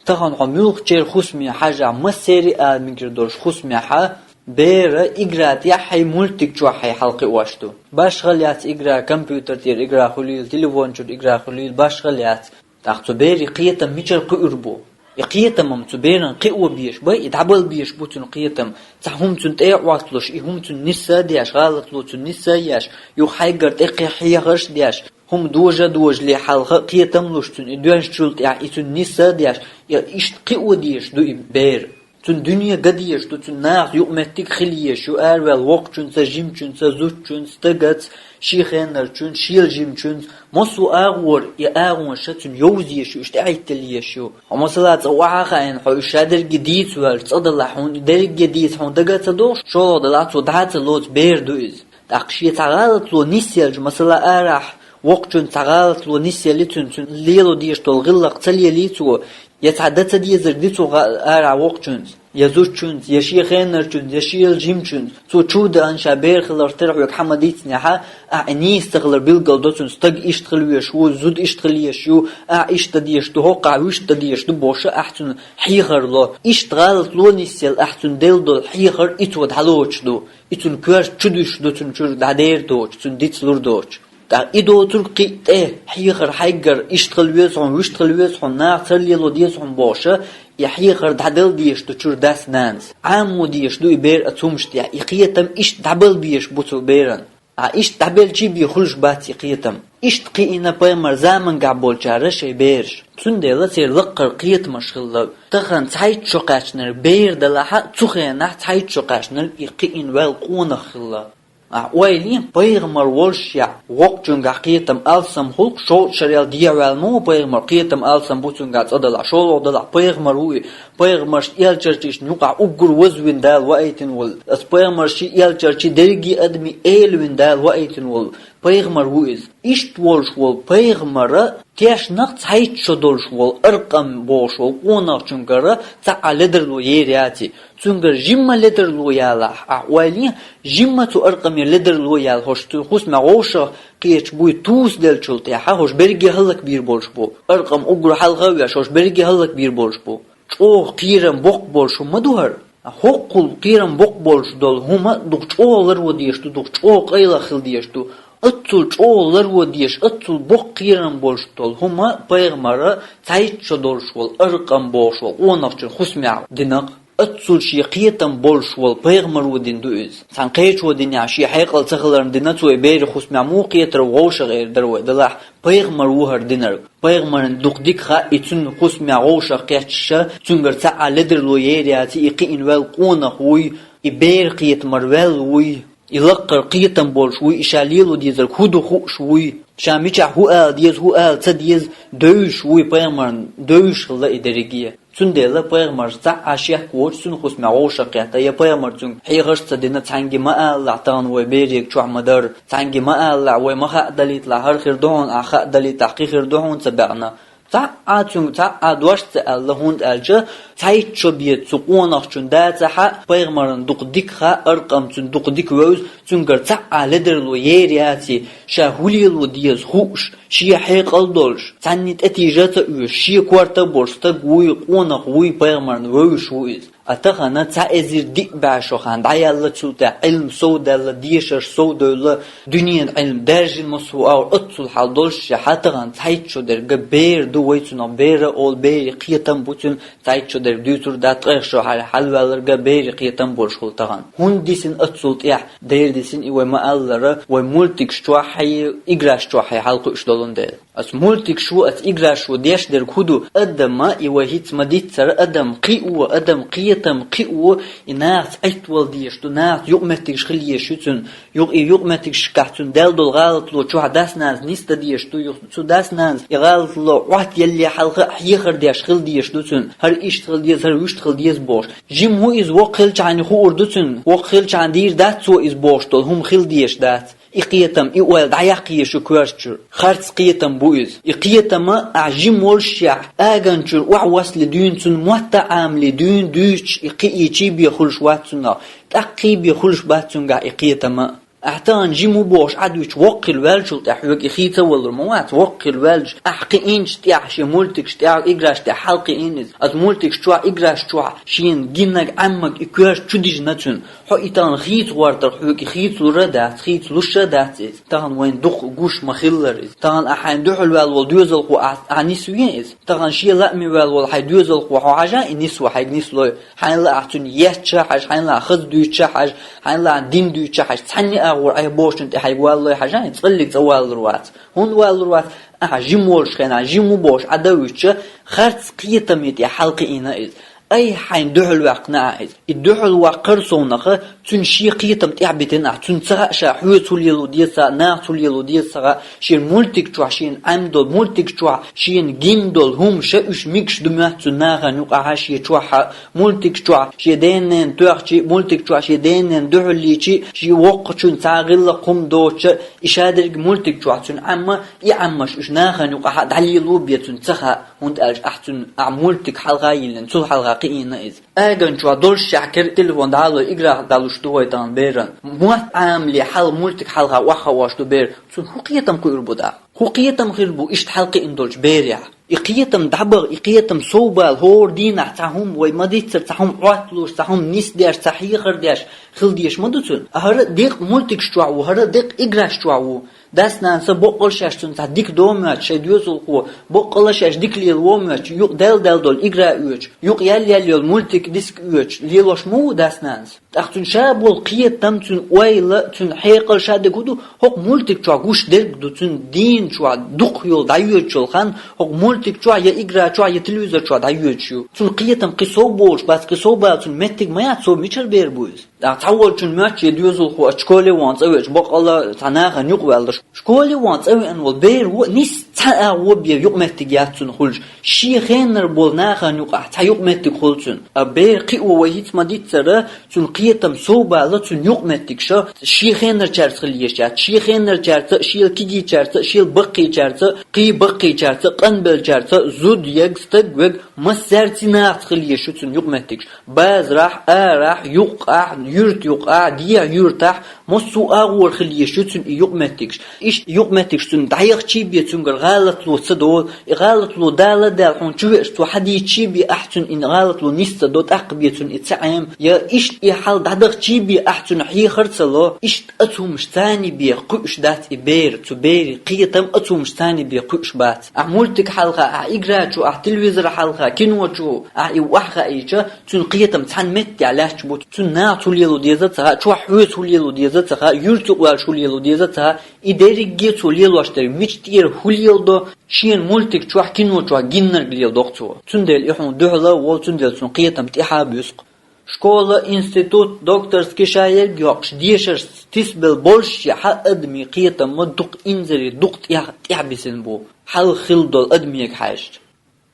Тахана хьо муьлххачеран хӀусаме хьажахь, массеран а ала мегар долуш хӀусамехь а, бер игра тӀехь а, мультик чохь а хьалакхиош ду. Башхалла яц игра, компьютер тӀера игра хуьлийла, телефон чуьра игра хуьлийла, башхалла яц. ТӀаккха цу берийн кхетам мичара кхуьур бу? И кхетам-м цу беран кхио безаш бу, и дӀабала безаш бу цуьнан кхетам. Цхьа хӀума цунна тӀе а Ӏотталуш, и хӀума цунна нисъян а деш, гӀалатло цунна нисъян а еш, юха хьайгара тӀе кхин хьехарш а деш, хӀума дожа а дожале хьалха а кхетам луш цунна, и доьжначул тӀаьхьа и цунна нисъян а деш, и иштта кхио дезаш ду и бер. Цунна дуьне ган дезаш ду, цунна нахаца юкъаметтиг хила езаш ю, араваьлла воккхачуьнца, жимачуьнца, зудчуьнца, стагаца, шен хенарчуьнца, шел жимачуьнца, массо а агӀора и агӀонаш цунна йовза езаш ю, уьш тӀехӀиттала езаш ю. Хьо, масала, цӀа охьа а хаийна, хьо уьш шадерриге дийца ваьлча, цкъа далахь хьуна и дерриге дийца хьуна дага а ца догӀуш, шолгӀа далахь цо дӀа а ца лоцу бер ду иза. ТӀаккха шен цхьа гӀалатло нисъелча, масала, арахь воккхачуьнца цхьа гӀалатло нисъелли цуьнан, цуьнан лело дезаш долу гӀиллакх ца лелий цо, я цхьа дан ца дезарг ди цо гӀа-, арахь воккхачуьнца, я зудчуьнца, я шен хенарчуьнца, я шел жимачуьнца, цо чу а даьхна ша бер хиларх тера хьоьга хьан ма-дийццинехь а, ахь и нийса ца хилар билгал до цунна, стаг иштта хила везаш ву, зуда иштта хила езаш ю, ахь иштта дан дезаш ду, хӀокхахь вуьшта дан дезаш ду бохуш а ахь цунна хьехар ло. Иштта гӀалатло нисъелла ахь цунна делла долу хьехар и цо дӀалоцуш ду. И цуьнан коьрта чу дуьсуш ду, цуьнан чуьра дӀадер доцуш, цуьнан дицлур доцуш. ТӀаккха и доцург кхин а тӀе, хьехар хьайгара, иштта хила веза хьуна, вуьшта хила веза хьуна, нахаца лело деза хьуна бохуш а, и хьехар дӀадала дезаш ду чуьра дас-нанас. Ӏамо дезаш ду и бер оцу хӀуманаш тӀехь, и кхетам иштта дӀабала безаш бу цу беран. А иштта дӀабелчий бе хуьлуш бац и кхетам. Иштта кхиийна пайхамар замангахь болчара шайн бераш. Цундела церан лаккхара кхетамаш хилла. Тахана цхьайтта шо кхаьчнарг бер далахь а, цу хенахь цхьайтта шо кхаьчнарг и кхиийна ваьлла къонах хилла. Ахь ойла е, пайхамар волушехь, воккхачуьнгахь кхетам алсам хуьлу-кх, шовзткъа шарел дехьаваьлла ма ву пайхамар, кхетам алсам бу цуьнгахь цӀа далахь, шолгӀа далахь пайхамар ву и, пайхамаршна, элчанашна юкъахь уггар вазвина Дала ваийтина волу, оцу пайхамаршна, элчанашна, дерриге а адамийн эла вина Дала ваийтина волу пайхамар ву иза. Иштта волуш волу пайхамара тешнах цхьайтта шо долуш волу Аркъам бохуш волу къонахчуьнгара цхьа а ледарло ер яций. Цуьнгара жимма ледарло ялахь, ахь ойла е, жимма цу Аркъаме ледарло яьлла, хӀорш цуьнан хӀусамехь вовшах кхеташ буй, тусаделлачул тӀаьхьа хӀорш берриге хӀаллакбийр болуш бу. Аркъам уггар хьалха а веш, хӀорш берриге хӀаллакбийр болуш бу. ЧӀогӀа кхерам боккха болуш хӀума ма ду хӀара. ХӀоккхул кхерам боккха болуш долу хӀума дукха чӀогӀа ларво дезаш ду, дукха чӀогӀа къайлаха хила дезаш ду. Оццул чӀогӀа ларво дезаш, оццул боккха кхерам болуш долу хӀума пайхамара цхьайтта шо долуш волу Аркъам бохуш волу къонахчун хӀусамехь дина-кх. Оццул шен кхетам болуш волу пайхамаро дина ду иза. Цхьана кхечо динехь, шен хьекъал ца хиларна дина цо и берийн хӀусамехь, муха кхетар ву, вовшах эр дара вай, делахь пайхамар ву хӀара динарг. Пайхамарна дукха дика хаьа и цуьнан хӀусамехь вовшах кхеташ, цуьнгара цхьа а ледарло ер яций, и кхиийна ваьлла къонах вуй, и беран кхетамара ваьлла вуй, и лаккхара кхетам болуш вуй, и ша лело дезарг хӀун ду хууш вуй, ша мичахь хӀун ала деза, хӀун ала ца деза девзаш вуй, пайхамарна девзаш хилла и дерриге. Цундела пайхамарша цхьа а шек воцуш цуьнан хӀусамехь вовшах кхетта, я пайхамара цуьнга хьехарш а ца дина, цхьаьнгге ма алалахь, тахана вай берега чохь ма дара, цхьаьнгге ма алалахь, вай ма хаа далийталахь, хӀара хир ду хьуна, ахь хаа далийтахь, кхин хир ду хьуна ца баьхна. Цхьа а цуьнга цхьа а дош а ца аьлла, хӀунда аьлча цхьайтта шо бен цу къонахчун дацахь а, пайхамарна дукха дика хаьа, Аркъам цуьнан дукха дика вевза, цуьнгара цхьа а ледарло ер яций, ша хӀун лело деза хууш, шен хьекъал долуш, цхьанне тӀетийжа а ца оьшуш, шен корта а болуш стаг вуй, къонах вуй, пайхамарна вевзаш ву иза. А тахана цхьа эзар диъ бӀе шо хан дӀаяьлла, цул тӀаьхьа Ӏилма совдаьлла, дешарш совдевлла, дуьненан Ӏилма даьржина массо а агӀор, оццул хьал долуш, шен хьан тахана цхьайтта шо дерг бер ду, вай цунах бер а олу, берийн кхетам бу цуьнан, цхьайтта шо дерг дуьйцур дац, ткъех шо хьалха хьалаваьлларг а берийн кхетам болуш хуьлу тахана. ХӀунда дисина оццул тӀаьхьа, дера дисина и вай ма-аллара, вай мультикаш чохь а, играш чохь а хьалакхуьуш долун дела. Оцу мультикаш а, оцу играш а деш дерг хӀун ду? Адам, и вай хӀинца ма-дийццара, адам кхио, адам кхетам кхио, и нахаца Ӏиттавала дезаш ду, нахаца юкъаметтигаш хила езаш ю цуьнан. Юкъ-, и юкъаметтигашкахь цуьнан даьлла долу гӀалатло чохь дас-нанас нисдан дезаш ду, юха цу дас-нанас и гӀалатло Ӏоттаялале хьалха а хьехар деш хила дезаш ду цуьнан. ХӀара иштта хила деза, хӀара вуьшта хила деза бохуш. Жима ву иза, воккха хилчахьана хуур ду цуьнан, воккха хилчахьана дийр дац цо иза бохуш долу хӀума хила дезаш дац. И кхетам, и ойла дӀаяккха езаш ю коьрта чуьра. Харц кхетам бу иза. И кхетам а, ахь жима волушехь, аганчуьра охьавосале дуьйна, цуьнан мотт а Ӏамале дуьйна, дуьйцуш, и кхиийчий бен хуьлуш вац цунах, тӀаккхий бен хуьлуш бац цуьнгахь и кхетам а. Ахь тахана жима ву бохуш Ӏадвича, воккха хила ваьллачул тӀаьхьа хьоьга и хийцавалур ма вац, воккха хила ваьлча, ахь кхиийначу тӀехь, шен мультикаш тӀехь, играш тӀехь хьалакхиийна иза. Оцу мультикаш чохь, играш чохь шена гинарг, Ӏеммарг и коьрта чу дижна цуьнан. Хьо и тахана хийца гӀортарх хьоьга и хийцалур а дац, хийцалуш а дац иза. Тахана вайна дукха гуш ма-хиллара иза. Тахана ахь хьайна дуьхьал ваьлла волу доьзалхо ахь, ахь нисве иза. Тахана шен лааме ваьлла волу хьайн доьзалхо хьо хьажа, и нисво хьайга нислой. Хьайна лаахь цуьнан етташ а хьажа, хьайна лаахь хаза дуьйцуш а хьажа, хьайна лаахь дин дуьйцуш а хьажа, цхьанне а агӀор айхьа бохучун тӀе хьайга валлой хьажа, и цкъаллиг цӀа валлур вац. ХӀунда валлур вац? Ахьа жима волуш хенахь, жима ву бохуш Ӏа дан вуьтча, харц кхетаме тӀе хьалакхиийна иза. Айхьа хьайна дуьхьал ваьккхина ахь иза. И дуьхьал ваккхар совнаха, цуьнан шен кхетам тӀехь битина ахь, цуьнан ца хаьа ша хьоьца хӀун лело деза ца хаьа, нахаца хӀун лело деза ца хаьа, шен мультик чохь шена Ӏемдолу, мультик чохь шена гин долу хӀума ша уьш мегаш ду моьтту цуьнан нахана юкъахь а, шен чохь а, мультик чохь шен ден-ненан тоьхчи, мультик чохь шен ден-ненан дуьхьал лийчи, шен воккхачун цхьа гӀиллакх хӀума доцуча, и шадерг мультик чохь цуьнан Ӏемма, и Ӏеммаш уьш нахана юкъахь а дӀалело бен цуьнан ца хаьа, хӀунда аьлча ахь цуьнан, ахь мультик хьалха а йиллина, цул хьалха кхиийна иза. Аган чохь долуш шахкер телефон дӀалой, играх дӀалуш ду вай тахана беран. Мотт Ӏамале хьал мультик хьалха охьахаош ду бер. Цунна хӀун кхетам кхуьур бу дӀа? ХӀун кхетам хир бу иштта хьалакхиийна долчу берехь? И кхетам дӀабаха, и кхетам совбала, хӀора дийнахь цхьа хӀума, вай ма-дийццара, цхьа хӀума Ӏотталуш, цхьа хӀума нисдеш, цхьа хьехар деш хила дезаш ма ду цуьнан. А хӀара а деккъа мультикаш чохь ву, хӀара а деккъа играш чохь ву. Дас-нанас боккъала шаьш цунна цхьа дика до моьттуш, шайн доьзалхо боккъала шаьш дика лелаво моьттуш, юкъ-дала долу игра оьцуш, юкъ-яла йолу мультик, диск оьцуш лелош ма ву дас-нанас. ТӀаккха цуьнан ша болу кхетам, цуьнан ойла, цуьнан хьекъал, ша дерг хӀун ду, хӀокху мультик чохь гуш дерг ду, цуьнан дийна чохь дукха йолу дӀайоьдучул хан, хӀокху мультик чохь я игра чохь, я телевизор чохь дӀайоьдуш ю. Цуьнан кхетам кхин сов болуш бац, кхин сов бац, цуьнан меттиг ма яц, сов мичара бер бу иза? ТӀаккха цхьаволчун моьтту шен доьзалхо а школе вахана цӀа веача, бакъала цхьа нахана юкъаваьлла. Школе вахана цӀа веана волу бер вон а, нисса цхьа агӀо бен юкъаметтиг яц цунна хуьлуш. Шен хенара болу нахана юкъахь цхьа юкъаметтиг хуьлу цуьнан. А бер кхио вай хӀинца ма-дийццара, цуьнан кхетам сов бала цуьнан юкъаметтигаш шен хенарчаьрца хила езаш яц. Шен хенарчаьрца а, шел кегийчаьрца а, шел баккхийчаьрца а, кхин баккхийчаьрца а, къанбеллачаьрца а, зуда ерг, стаг верг, массаьрца нахаца хила езаш ю цуьнан юкъаметтигаш. Базарахь, арахь, юккъехь, юьртан юккъехь, дехьа юьртахь, массо а агӀор хила езаш ю цуьнан и юкъаметтигаш. Иштта и юкъаметтигаш цуьнан дӀаяхчий бен цуьнгара гӀалатло ца до, и гӀалатло дала а даьлла хьуна чу веача цо хьадийцчий бен ахь цуьнан и гӀалатло нисса ца до, тӀаккха бен цуьнан и ца Ӏема. Я иштта и хьал дӀадахчий бен ахь цуьнан хьехар ца ло, иштта оцу хӀумашца бен кхуьуш дац и бер, цу беран кхетам оцу хӀумашца бен кхуьуш бац. Ахь мультик хьалха, ахь игра чу, ахь телевизор хьалха, кино чу, ахь и охьахаийча, цуьнан кхетам цхьана меттехь лаьтташ бу, цуьнан нахаца хӀун лело деза а ца хаьа, чохь хьоьца хӀун лело деза а ца хаьа, юьртан юкъаваьллачу хӀун лело деза а ца хаьа, и дерриге а цо лелош дерг мича тӀера хӀун леладо, шена мультик чохь, кино чохь гиннарг леладо-кх цо. Цундела и хьуна дуьхьал а волу, цундела цуьнан кхетам тӀаьхьа а буьсу-кх. Школа, институт, докторский ша ерг йоккхуш, дешаршца тисабелла болуш а, хьан адамийн кхетам ма дукха инзаре, дукха тӀех-, тӀаьхьа бисина бу, хьалха хилла долу адамега хьаьжча.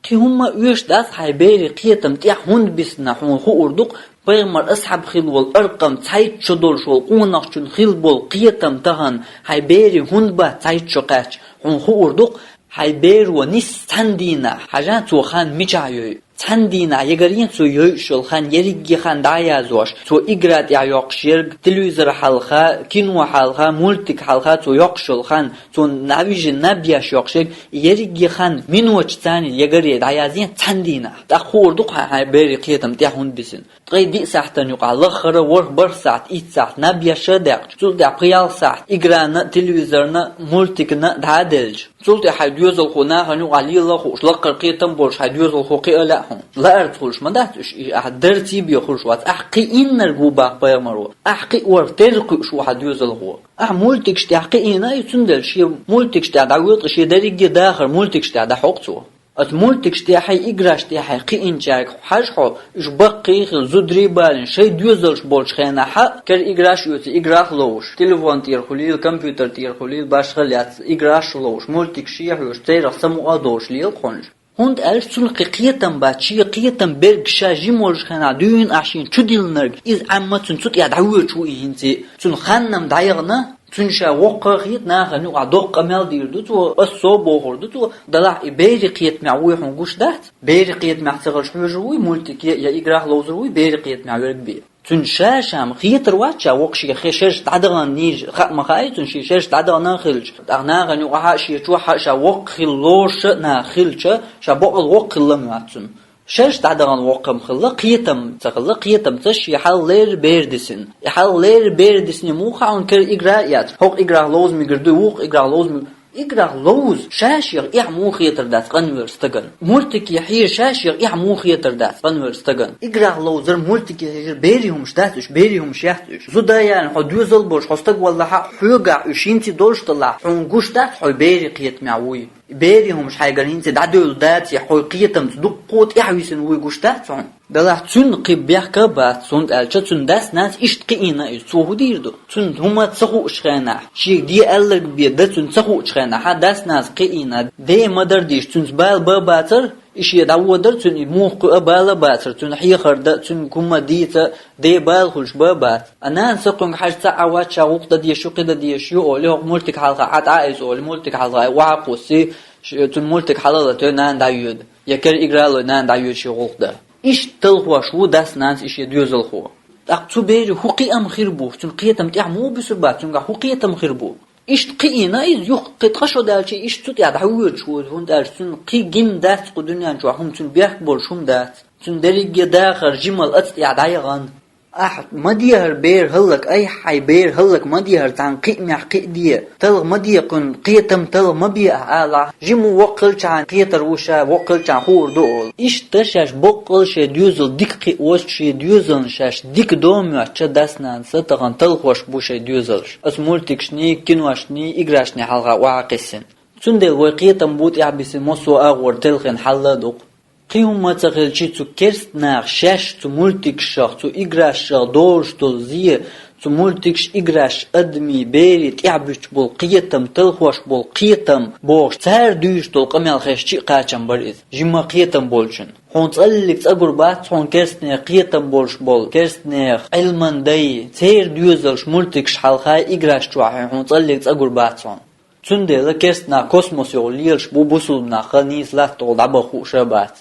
Кхин хӀумма а оьшуш дац хьайн берийн кхетам тӀаьхьа хӀунда бисина, хьуна хуур ду-кх, пайхамар асхьаб хилла волу Аркъам цхьайтта шо долуш волу къонахчун хилла болу кхетам тахана хьайн берийн хӀунда бац цхьайтта шо кхаьчча, хьуна хуур ду-кх, хьайн беро нисса цхьана дийнахь, хьажа цо хан мичахь йойу. Цхьана дийнахь ягарйина цо йойуш йолу хан, ерриге хан дӀа а язъеш, цо игра тӀехь йоккхуш ерг, телевизор хьалха, кино хьалха, мультик хьалха цо йоккхуш йолу хан, цо наб йижина наб еш йоккхуш ерг, ерриге хан миноташца ягаре дӀаязйина цхьана дийнахь. ТӀаккха хуур ду-кх хьан, хьайн берийн кхетам тӀаьхьа хӀунда бисина. Ткъе диъ сахьтана юкъахь лаххара, ворхӀ-бархӀ сахьт, итт сахьт наб еш а даьккхича, цул тӀаьхьа пхи-ялх сахьт играна, телевизорна, мультикна дӀа а делча, цул тӀаьхьа хьайн доьзалхо нахана юкъахь лела а хууш, лакхара кхетам болуш хьайн доьзалхо кхиа а лаьа хьуна. Лаарца хуьлуш ма дац уьш, и ахь дарций бен хуьлуш вац. Ахь кхиийнарг ву боху пайхамаро. Ахь кхиорах терра кхуьуш ву хьан доьзалхо. Ахь мультикаш тӀехь кхиийна а ю, цундела шен мультикаш тӀехь дӀавоьду-кх, шен дерриге а дахар мультикаш тӀехь дӀахьо-кх цо. Оцу мультикаш тӀехь а, играш тӀехь а кхиийначаьрга хьажа хьо, уьш баккхий а хилла, зударий а балийна, шайн доьзалш болчу хенахь а, кара играш а оьций, играх а ловзуш, телефон тӀера хуьлийла, компьютер тӀера хуьлийла, башхалла яц, играш а ловзуш, мультикаш а хьоьжуш, церах самукъа а долуш лела-кх хьуна уьш. ХӀунда аьлча цунах кхин кхетам бац, шен кхетам берг ша жима волчу хенахь дуьйна ахь шена чу диллинарг, иза Ӏемма цунна цу тӀехь дӀавоьдуш ву и хӀинца а. Цунна хан-м дӀаяхана, цунна ша воккха а хета, нахана юкъахь доккха къамел дийр ду цо, ас сов бохур ду цо, делахь и берийн кхетамехь вуй хьуна гуш дац? Берийн кхетамехь ца хилча хьоьжур вуй мультике а, я играх ловзур вуй берийн кхетамехь верг бен? Цунна ша-м хетар вац ша воккха шен хе-, шераш дӀадахана нийса, хаа ма хаьа цунна шен шераш дӀадахана а хилча, тӀаккха нахана юкъахь а, шен чохь а ша воккха хила лоруш а нах хилча, ша бакъволу воккха хила ма вац цунна. Шераш дӀадахана воккха-м хилла, кхетам ца хилла, кхетамца шен хьал леррина бер дисина. И хьал леррина бер дисина муха хьуна кара игра а эцна, хӀокху играх ловза мегар дуй, вукху играх ловза мегар. Играх ловза, ша-шех эхь муха хетар дац къанвер стагана? Мультике хьежа, ша-шех эхь муха хетар дац къанвер стагана? Играх ловзар, мультике хьежар берийн хӀумаш дац уьш, берийн хӀумаш яц уьш. Зуда а яьлла, хьо доьзал болуш, хьо стаг валлахь а, хьоьгахь уьш хӀинца а долуш делахь, хьуна гуш дац хьо берийн кхетамехь вуй? Берийн хӀумаш хьайгара хӀинца дӀадевлла дацахь, хьо кхетамца дуккха а тӀаьхьа висина вуй гуш дац хьуна? Делахь цуьнан кхин бехк а бац, хӀунда аьлча цуьнан дас-нанас иштта кхиийна иза. Цо хӀун дийр ду? Цунна хӀума ца хуучу хенахь, шега де аьлларг бен дан цунна ца хуучу хенахь, хьан дас-нанас кхиийна, ден ма-дарра дийш, цуьнца бала бан а бацара, и шен дӀаводар, цуьнан и муха кхуьа бала а бацара, цуьнан хьехар дан, цуьнга хӀума дийца, ден бала хуьлуш бан а бац. А нана са кхуьнга хьажа ца Ӏа вац, ша гӀуллакх дан дезаш ю, кхин дан дезаш ю олий, хӀокху мультик хьалха Ӏа тӀа а иза олий, мультик хьалха охьа а кхуссий, ш-, цунна мультик хьала а латий, нана дӀайоьду. Я кара игра а лой, нана дӀайоьду шен гӀуллакх дан. Иштта талхош ву дас-нанас и шен доьзалхо. ТӀаккха цу берийн хӀун кхиам хир бу, цуьнан кхетам тӀаьхьа муха буьсур бац, цуьнгахь хӀун кхетам хир бу? Иштта кхиийна иза, юха кхин ткъа шо даьлча, иштта цу тӀехь дӀавоьдуш ву, хӀунда аьлча цунна кхин гина дац кху дуьнен чохь хӀума, цуьнан бехк болуш хӀума дац. Цуьнан дерриге а дахар, жималла оцу тӀехь дӀаяхана. Ахь ма дехьара бер хӀаллак, айхьа хьай бер хӀаллак ма дехьара, цхьан кхиъ мех кхиъ де, талха ма декхуьн, кхетам талха ма бе ахь алахь. Жима ву воккхалчхьан кхетар ву ша, воккхалчхьан хуур ду олу. Иштта шаьш боккъал шайн доьзал дика кхиъ воцчу, шен доьзална шаьш дика дом йоцча дас-нанас а тахана талхош бу шайн доьзалш. Ас мультикшний, киношний, играшний хьалха охьа кхиссина. Цундела вай кхетам бу тӀехь бисина массо а агӀор телхина хьал а дукха. Кхин хӀумма ца хилчи, цу керста наха шаьш цу мультикшах, цу играшах долуш долу зе, цу мультикш, играш адамийн, берийн тӀехь буьттуш болу кхетам, талхош болу кхетам бохуш, цара дуьйцуш долу къамел хезчи а кхачам бара иза. Жимма кхетам болчун. Хьуна цӀаллиг цӀа гур бац хьуна керстанех кхетам болуш болу, керстанех Ӏилман дай, церан доьзалш мультикш хьалха, играш чохь хьуна цӀаллиг цӀа гур бац хьуна. Цундела керста нах космосехула лелаш бу, бусулба нах нийса латтахула дӀабаха хууш а бац.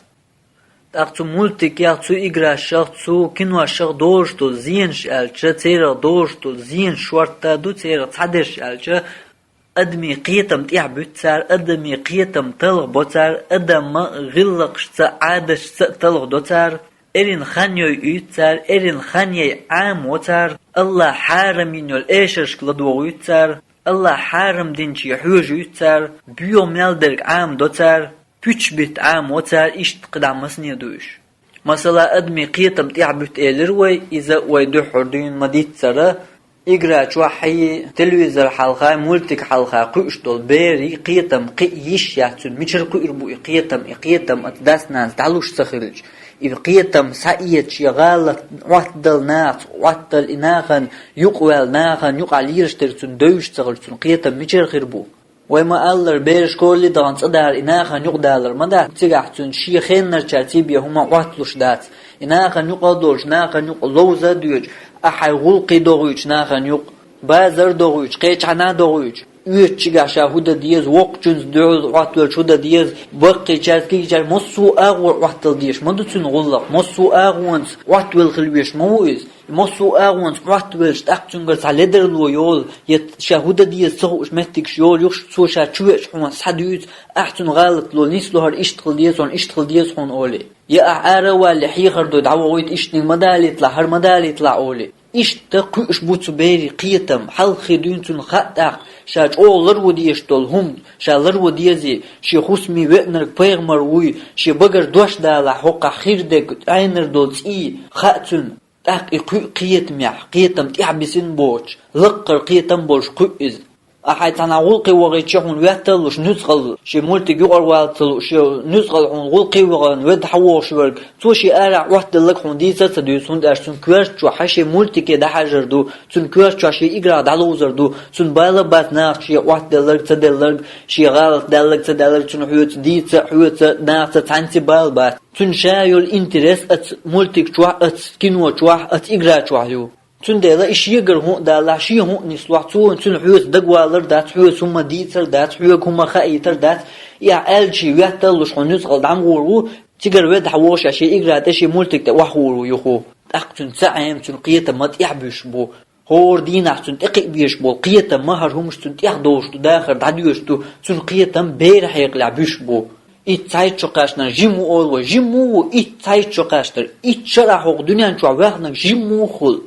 ТӀаккха цу мультикех, цу играшах, цу киношах долуш долу зенаш аьлча, церах долуш долу зенаш шортта ду, церах цхьадерш аьлча, адамийн кхетам тӀехь буьту цара, адамийн кхетам талха бо цара, адаман гӀиллакхашца, Ӏадаташца а талха до цара, эрна хан йой уьйцу цара, эрна хан яй Ӏамаво цара, АллахӀа хьарам йина йолу эшаршка ладогӀуьйту цара, АллахӀа хьарам динче хьоьжуьйту цара, боьха мел дерг Ӏамадо цара, пуьчаш битта Ӏамаво цара, иштта кхидӀа масане ду уьш. Масала, адамийн кхетам тӀехь буьту элира вай, иза вай дуьххьара дуьйна ма-диццара, игра чохь а, телевизор хьалха, мультик хьалха кхуьуш долу берийн кхетам кхин йиш яц цуьнан, мичара кхуьур бу и кхетам, и кхетам оцу дас-нанас дӀалуш ца хилча, и кхетам схьаэца шен гӀалат Ӏоттадала нахаца, Ӏоттадала и нахана юкъаваьлла, нахана юкъахь лелаш дерг цунна девзаш ца хилча, цуьнан кхетам мичара хир бу? Вай ма-аллара, бер школе а дахана цӀа дара и нахана юкъадалар ма дац, цигахь цуьнан шен хеннарчаьрца бен хӀума Ӏотталуш дац. И нахана юкъа а долуш, нахана юкъа ловза а доьдуш, ахь хьайн гӀуллакхе догӀуьйтуш нахана юкъа, базар а догӀуьйтуш, кхечхьана а догӀуьйтуш, оьцучигахь ша хӀун дан деза, воккхачуьнца дуьхьал Ӏоттавелча хӀун дан деза, баккхийчаьрца, кегийчаьрца, массо а агӀор Ӏоттала дезаш ма ду цуьнан гӀуллакх, массо а агӀонца Ӏоттавелла хила везаш ма ву иза. Массо а агӀонца Ӏоттавелча, тӀаккха цуьнгара цхьа ледарло йолу, я ша хӀун дан деза ца хууш меттигаш йолу юхуш, цо ша чу веача хьуна схьадуьйцу, ахь цунна гӀалат лолу, нисло хӀара иштта хила деза хьуна, иштта хила деза хьуна олий. Я ахь ара а валале хьехар дуй дӀавохуьйту, иштаниг ма далийталахь, хӀара ма далийталахь олий. Иштта кхуьуш бу цу берийн кхетам, хьалххе дуьйна цунна хаьа тӀаккха, ша чӀогӀа ларво дезаш долу хӀума, ша ларво дезий, шен хӀусаме веанарг пайхамар вуй, шен багара дош далахь, хӀокхахь хир дерг, Ӏенар долу цӀий хаьа цуьнан. ТӀаккха и кхуьу кхетамехь, кхетам тӀехь бисина боцуш, лаккхара кхетам болуш кхуьу иза. Ахь хьайн цхьанхьа гӀуллакхе вахийтича хьуна ветталлуш нуьцкъала, шен мультик юкъара вала ца лууш, шен нуьцкъала хьуна гӀуллакхе вахана ведда хьан вогӀуш верг, цо шен арахь Ӏоттаделларг хьуна дийца а ца дуьйцу, хӀунда аьлча цуьнан коьрта чохь хьан шен мультике дӀахьажар ду, цуьнан коьрта чохь шен играх дӀаловзар ду, цунна бала а бац нахаца шен Ӏоттаделларг, ца делларг, шен гӀалат даьлларг, ца даьлларг, цуьнан хьоьца дийца а, хьоьца а, нахаца цхьаьнца а бала бац. Цуьнан ша йолу интерес оцу мультик чохь, оцу кино чохь, оцу игра чохь ю. Цундела и шегара хӀун а далахь, шен хӀун а нислохь, цо цуьнан хьоьца дагавалар дац, хьоьца хӀума дийцар дац, хьоьга хӀума хаийтар дац, и ахь аьллачий ветталлуш хьуна нуьцкъала дӀа ма гӀур ву, цигара ведда хьан вогӀуш а шен игра тӀе шен мультик тӀе охьагӀур ву юха. ТӀаккха цуьнан ца Ӏема, цуьнан кхетам ма тӀехь буьсуш бу. ХӀора дийнахь цунна тӀекхиъ безаш болу кхетам ма хӀара хӀумаш цунна тӀехь долуш ду, дахар дӀадоьдуш ду, цуьнан кхетам беран хьекъалехь буьсуш бу. Итт цхьайтта шо кхаьчнарг жима ву олу вай, жима ву ву итт цхьайтта шо кхаьчнарг, итт шарахь хӀокху дуьнен чохь ваьхнарг жима ву хӀула.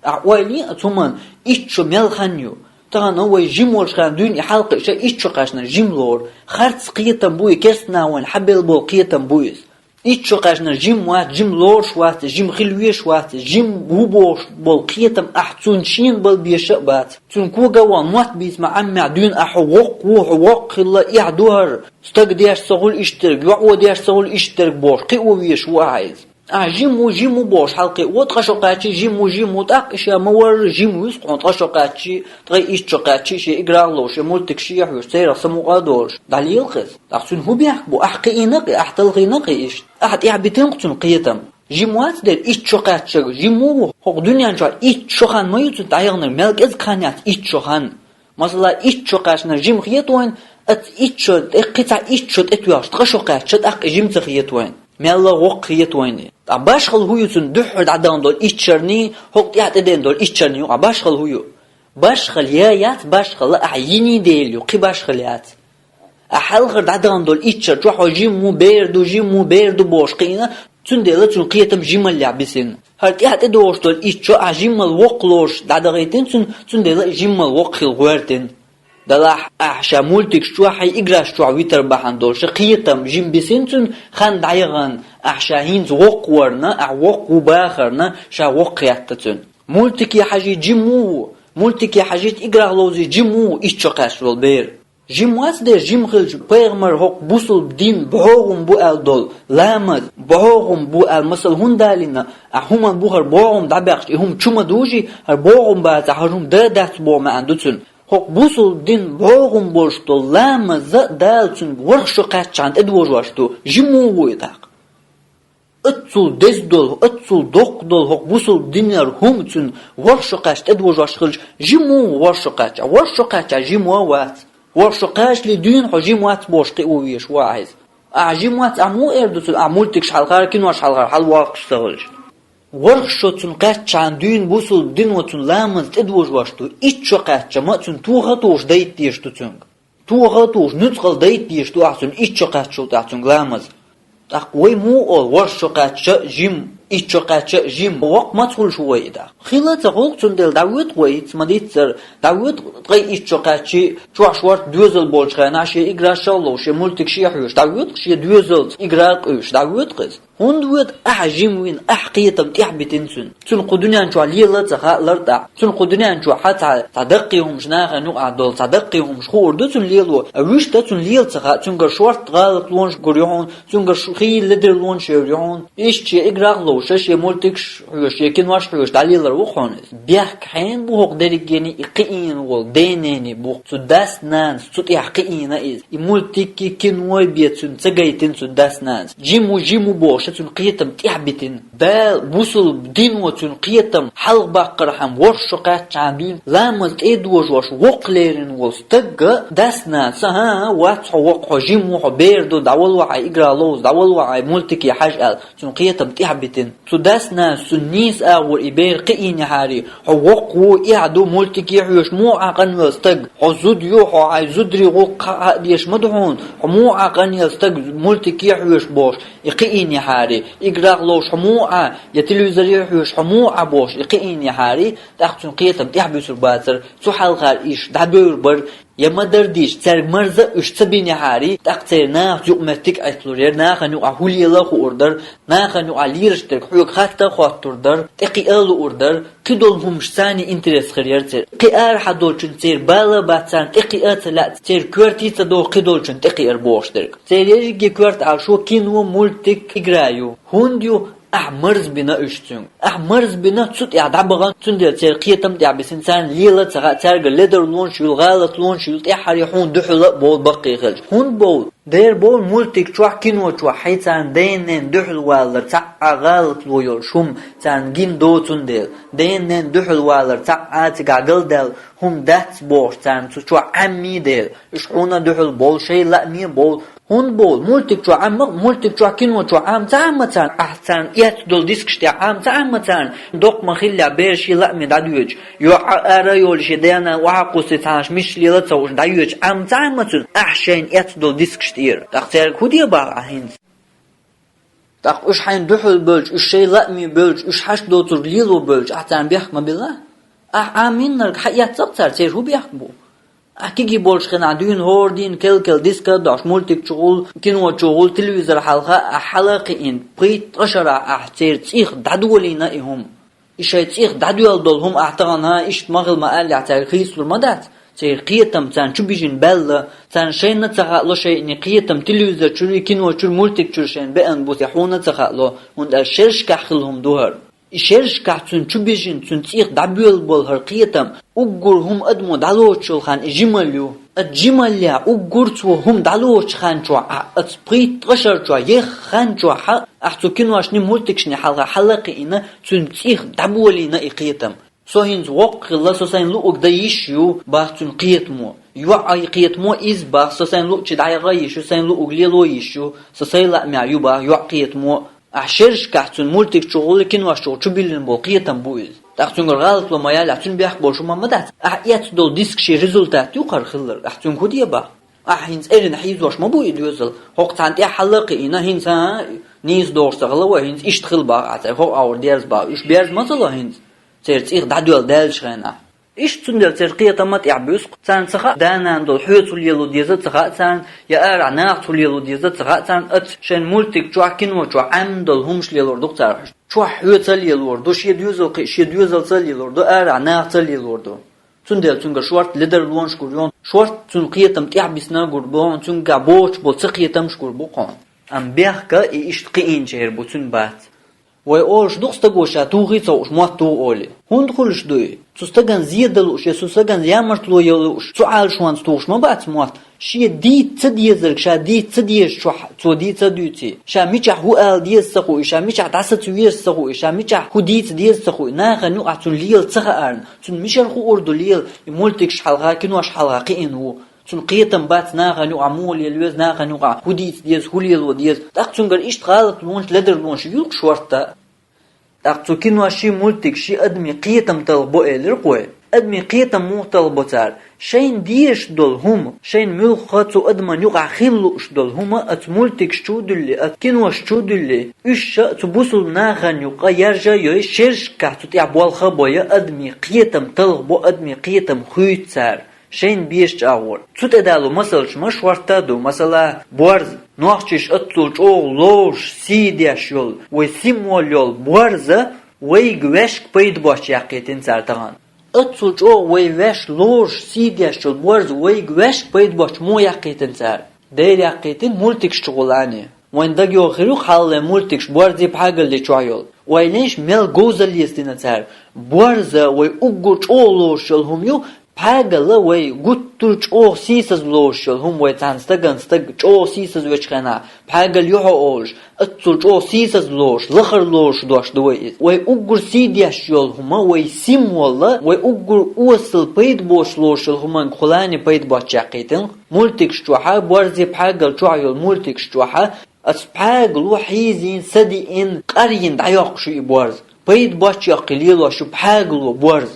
Ахь ойла йи а цу хӀуманна, итт шо мел хан ю. Тахана вай жима волуш хан дуьйна и хьалакхиъча, итт шо кхаьчнарг жима лору. Харц кхетам бу и, керстанахойн хьабелла болу кхетам бу иза. Итт шо кхаьчнарг жима вац, жима лоруш вац, жима хила везаш вац, жима ву бохуш болу кхетам ахь цунна шена бала безаш а бац. Цунна кога а ван мотт бийца ма Ӏаммехь дуьйна ахь хьо воккха ву, хьо воккха хилла, эхь ду хӀара, стаг деш ца хуьлу иштта дерг, йоӀо деш ца хуьлу иштта дерг бохуш, кхио везаш ву ахьа иза. Ахьа жима ву, жима ву бохуш хьалакхиъ, ткъа шо кхаьччи жима ву, жима ву, тӀаккха и ша ма варра жима вуьсу хьуна, ткъа шо кхаьччи, ткъа итт шо кхаьччи шен играх а ловш, шен мультик шен а хьоьжуш, церах самукъа а долуш, дӀалела-кх иза. ТӀаккха цуьнан хӀун бехк бу? Ахь кхиийна-кх и, ахь талхийна-кх и иштта. Ахь тӀехь битина-кх цуьнан кхетам. Жима вац дера, итт шо кхаьччарг жима ву, хӀокху дуьнен чохь итт шо хан ма ю цуьнан дӀаяханарг, мел кӀезиг хан яц итт шо хан. Масала, итт шо кхаьчнарг жима хета вайна, оцу итт шо тӀе кхин цхьа итт шо тӀетоьхча, ткъа шо кхаьчча, тӀаккха и жимца хета вайна. Мелла а воккха хета вайна. Ткъа башхалла хӀун ю цуьнан дуьххьара дӀадахана долу итт шарний, хӀокху тӀехь тӀедена долу итт шарний юкъахь башхалла хӀун ю? Башхалла я яц, башхалла ахьа йиний дела ю, кхин башхалла яц. Ахьа хьалхара дӀадахана долу итт шар чохь хьо жима ву, бер ду, жима ву, бер ду бохуш кхиийна, Цундела цуьнан кхетам жималлехь бисина. ХӀара тӀаьхьа тӀедогӀуш долу итт шо ахь жиммал воккха лоруш дӀадахийтина цуьнан, цундела и жиммал воккха хила гӀоьртина. Делахь ахь ша мультикаш чохь, хьайн играш чохь витар бахьана долуш кхетам жима бисина цуьнан, хан дӀаяхана, ахь ша хӀинца воккха варна, ахь воккха ву бахарна, ша воккха хетта цуьнан. Мультике хьажийта жима ву ву, мультике хьажийта играх ловзийта жима ву ву итт шо кхаьчна волу бер. Жима вац дера, жима хилча пайхамар хӀокху бусулба дин бӀогӀам бу аьлла долу ламаз, бӀогӀам бу аьлла масал хӀунда далийна, ахь хӀуманна бу хӀара бӀогӀам дӀабаьккхича, и хӀума чу ма дужий, хӀара бӀогӀам бацахь, хӀара хӀума да дац боху маьӀна ду цуьнан. ХӀокху бусулба дин бӀогӀам болуш долу ламаз а Дала цуьнга ворхӀ шо кхаьччахьана тӀедожош ду, жима ву ву и тӀаккха. Аццул деза долу, аццул доккха долу хӀокху бусулба динера хӀума цуьнан ворхӀ шо кхаьчча тӀедожош хилча, жима ву ву ворхӀ шо кхаьчча, ворхӀ шо кхаьчча жима вац. ВорхӀ шо кхачале дуьйна хьо жима вац бохуш кхио везаш ву ахь иза. Ахь жима вац, ахь муха эр ду цуьнан, ахь мультикаш хьалхара, кинош хьалхара хьалавоккхуш ца хилча. ВорхӀ шо цуьнан кхаьччахьана дуьйна бусулба дино цуьнан ламаз тӀедожош ду, итт шо кхаьчча ма цуьнан тоха а тухуш дайта дезаш ду цуьнга. Тоха а тухуш, нуьцкъала дайта дезаш ду ахь цуьнан итт шо кхаьччул тӀаьхьа цуьнга ламаз. ТӀаккха вай муха олу, ворхӀ шо кхаьчча а жима, итт шо кхаьчча а жима, воккха маца хуьлуш ву вай и тӀаккха? Хила а ца хуьлу, цундела дӀавоьду-кх вай, ма-дийццара, дӀавоьду-кх ткъе итт шо кхаьчча, чохь шорта доьзал болчу хенахь шен играш а ловш, шен мультикаш а хьоьжуш, дӀавоьду-кх шен доьзалца игра а къуьйсуш, дӀавоьду-кх иза. ХӀунда воьду? Ахь жима вина, ахь кхетам тӀаьхьа битина цуьнан. Цуьнан кху дуьнен чохь лела а ца хаалара тӀаккха. Цуьнан кху дуьнен чохь хьан цхьа, цхьа даккхий хӀумаш нахана юкъахь долу, цхьа даккхий хӀумаш хуур ду цуьнан лело, а вуьшта цуьнан лела ца хаьа, цуьнгара шорта гӀалатлонаш гур ю хьуна, цуьнгара шу-, хийла ледарлонаш йовр ю хьуна. Иштта шен играх а ловш, шен мультикаш а хьоьжуш, шен кинош а хьоьжуш дӀалелар ву хьуна иза. Бехк хьенан бу хӀокху дерригене и кхиийна волу ден-ненан бу? Цу дас-нанас цу тӀехь кхиийна иза. И мультикий, киной бен цуьнан ца гайтина цу дас-нанас. Жима ву, жима ву бохуш, цуьнан кхетам тӀаьхьа битина. Дала бусулба дино цуьнан кхетам хьалхабаккхархьама ворхӀ шо кхаьччахьана дуьйна ламаз тӀедожош воккха лерина волу стаг а дас-нанас, хӀан-хӀа, вац хьо воккха, хьо жима ву, хьо бер ду, дӀавало хьайн игра ловза, дӀавало хьайн мультике хьажа аьлла, цуьнан кхетам тӀаьхьа битина. Цу дас-нанас цуьнан нийса агӀор и бер кхиийнехьарий, хьо воккха ву, эхь ду, мультике хьоьжуш муха Ӏа къанвелла стаг, хьо зуда ю, хьо хьайн зударий гӀуллакх хьа а дезаш ма ду хьуна, хьо муха Ӏа къанъелла стаг, мультике хьоьжуш бохуш, и кхиийнехьарий, играх ловш хьо муха Ӏа, я телевизоре хьоьжуш хьо муха Ӏа бохуш, и кхиийнехьарий, тӀаккха цуьнан кхетам тӀаьхьа буьсур бацара, цу хьалхара иштта дӀабевр бара, я ма-дарра дийцича, цаьрга марза а уьш ца бинехьарий, тӀаккха церан нахаца юкъаметтиг а Ӏитталур яра, нахана юкъахь хӀун лела а хуур дара, нахана юкъахь лелаш дерг хьоьга хатта а хоттур дара, тӀекхиа а луур дара, кхидолу хӀумаш царна интерес хир яра церан. Кхин арахьа долчунна церан бала а бац царна, тӀекхиа а ца лаьа, церан коьртий а ца догӀу кхидолчунна тӀекхиар бохуш дерг. Церан ерриге коьрта Ӏалашо кино, мультик, игра ю. ХӀунда ю? Ахьа марзбина уьш цуьнга. Ахьа марзбина, цу тӀехь дӀабахана, цундела церан кхетам тӀехь бисина, царна лела а ца хаьа, цаьрга ледарлонаш юьллу, гӀалатлонаш юьллу, тӀаьххьара хьуна дуьхьал а бовла баккхий хилча. ХӀунда бовла? Дера бовла, мультик чохь, кино чохь хьайн царна ден-ненан дуьхьал валар цхьа а гӀалатло йолуш хӀума царна гина доцу, цундела. Ден-ненан дуьхьал валар цхьа а цигахь галдаьлла хӀума дац бохуш царна цу чохь Ӏемий дела. Уьш хьуна а дуьхьал бовла, шайн лааме а бовла. ХӀунда бовла? Мультик чохь Ӏемма, мультик чохь, кино чохь Ӏема ца Ӏемма царна, ахь царна эцна долу дискаш тӀехь Ӏема ца Ӏемма царна, доккха ма-хиллехь, бер шен лааме дӀадоьдуш, йоӀ ара а йолуш, шен дена охьа а кхуссий, цхьана мичча лела а ца хууш дӀайоьдуш Ӏема ца Ӏемма цуьнан, ахь шайна эцна долу дискаш тӀера. ТӀаккха цаьрга хӀун де боху ахь хӀинца? ТӀаккха уьш хьайна дуьхьал бевлча, уьш шайн лааме бевлча, уьш хьашт доцург лело бевлча, ахь царна бехк ма билла? Ахь Ӏамийнарг хьаэцна-кх цара, церан хӀун бехк бу? Ахь кегий болчу хенахь дуьйна хӀора дийнахь кел-кел дискаш а дохьуш, мультик чухула, кино чухула, телевизор хьалха ахь хьала а кхиийна, пхийтта-ткъа шарахь ахь церан цӀих дӀадолийна и хӀума. И шайн цӀих дӀадоьлла долу хӀума ахь тахана иштта ма-хилла ма-аллехь цаьрга хийцалур ма дац. Церан кхетам царна чу бижина баьлла, царна шайна а ца хаало шайна и кхетам телевизор чуьра, кино чуьра, мультик чуьра шайна беана бу, я хьуна а ца хаало, хӀунда аьлча шерашкахь хилла хӀума ду хӀара. И шерашкахь цуьнан чу бижина, цуьнан цӀих дӀабоьлла болу хӀара кхетам, уггар хӀума адамо дӀалоцучул хан и жималла ю. Оцу жималлехь уггар цо хӀума дӀалоцучу хан чохь ахь, оцу пхийтта-ткъа шар чохь, ехха хан чохь ахь, ахь цу киношний, мультикашний хьалха хьала а кхиийна, цуьнан цӀих дӀаболийна и кхетам. Со хӀинца воккха хилла, со сайн луъург дан йиш ю, бах цуьнан кхетамо. ЙоӀан кхетамо иза, бах, со сайн луъчи дӀаяха йиш ю, сайн луъург лело йиш ю, со сайн лаамехь ю, бах, йоӀан кхетамо. Ахь шерашкахь цуьнан мультик чухула, кинош чухула чу биллина болу кхетам бу иза. ТӀаккха цуьнгара гӀалатло ма яьллехь, цуьнан бехк болуш хӀума ма дац. Ахь эцна долу дискашийн результат ю хӀара хилларг. Ахь цуьнга хӀун де бах? Ахь хӀинца эрна хьийзош ма бу и доьзал. ХӀокху цхьана тӀаьхьа хьала а кхиийна, хӀинца а нийса догӀуш ца хилла вай, хӀинца иштта хила баха церан хӀокху агӀор дерза баха. Уьш берза ма ца ло хӀинца. Церан цӀих дӀадоьлла даьллачу хенахь. Иштта цундела церан кхетам а тӀехь буьсу-кх. Царна ца хаьа, да-нана долу хьоьца хӀун лело деза а ца хаьа царна, я арахь нахаца хӀун лело деза а ца хаьа царна, оцу шайн мультик чохь, кино чохь Ӏемма долу хӀумаш лелор ду-кх цара. Чохь хьоьца а лелор ду, шен доьзал кхин, шен доьзалца а лелор ду, арахь нахаца а лелор ду. Цундела цуьнгара шорта ледарлонаш гур ю, шорта цуьнан кхетам тӀехь бисна гур бу хьуна, цуьнгахь боцуш болу ца кхетамаш гур бу хьуна. Амма бехк и иштта кхиийначеран бу, цуьнан бац. Вай олуш ду-кх стаго ша тухий ца хууш мотт туху олий. ХӀунда хуьлуш ду и? Цу стагана зе дан лууш я цу стагана ямартло ян лууш, цу Ӏалашонца тухуш ма бац мотт. Шен дийца ца дезарг ша дийца ца дезачохь цо дийца а дуьйций. Ша мичахь хӀун ала деза ца хуий, ша мичахь дӀасаца веза ца хуий, ша мичахь хӀун дийца деза ца хуий, нахана юкъахь цунна лела ца хаарна, цунна мичара хуур ду лела, и мультикаш хьалха, кинош хьалха кхиийна ву. Цунна кхетам бац нахана юкъахь муха лела веза, нахана юкъахь хӀун дийца деза, хӀун лело деза. ТӀаккха цуьнгара иштта гӀалатлонаш, ледарлонаш юй-кх шортта. ТӀаккха цу киноший, мультикаший адамийн кхетам талхабо элира-кх вай. Адамийн кхетам муха талхабо цара? Шайна дезаш долу хӀума, шайна муьлхха цу адаман юкъахь хила лууш долу хӀума оцу мультикаш чу а дуьллий, оцу кинош чу а дуьллий, уьш а цу бусулба нахана юкъа яржа а йой, шерашкахь цу тӀехь болх а бой, адамийн кхетам талхабо, адамийн кхетам хуьйцу цара. Шайна безачу агӀор. Цу тӀе далу масалш ма шортта а ду, масала, борз. Нохчаша оццул чӀогӀа лоруш, сий деш йолу, вай символ йолу борз а вайга ваьшка пайда боцуш яьккхийтина цара тахана. Оццул чӀогӀа вай ваьш лоруш, сий деш йолу борз а вайга ваьшка пайда боцуш муха яьккхийтина цара? Дера яьккхийтина мультикаш чу гӀуллакхе. Вайн дагайогӀу хир ю-кх хьалхалера мультикаш борзий пхьагаллий чохь йолу. Вай леш мел говзалла еза дина цара. Борз а вай уггар чӀогӀа лоруш йолу хӀума ю, пхьагал а вай гуттар а чӀогӀа сийсаза лоруш йолу хӀума, вай цхьана стагана стаг чӀогӀа сийсаза вечу хенахь, пхьагал ю хьо олуш, оццул чӀогӀа сийсаза лоруш, лахара лоруш дош ду вай иза. Вай уггар сий деш йолу хӀума, вай символ а, вай уггар осал пайда боцуш лоруш йолу хӀуманга кхулани пайда боцуш яьккхийтина. Мультикаш чохь а, борзий пхьагал чохь йолу мультикаш чохь а, оцу пхьагало хьийзийна, садиъна, къарйина дӀайоккхуш ю и борз. Пайда боцуш йоккхий лелош ю пхьагало борз.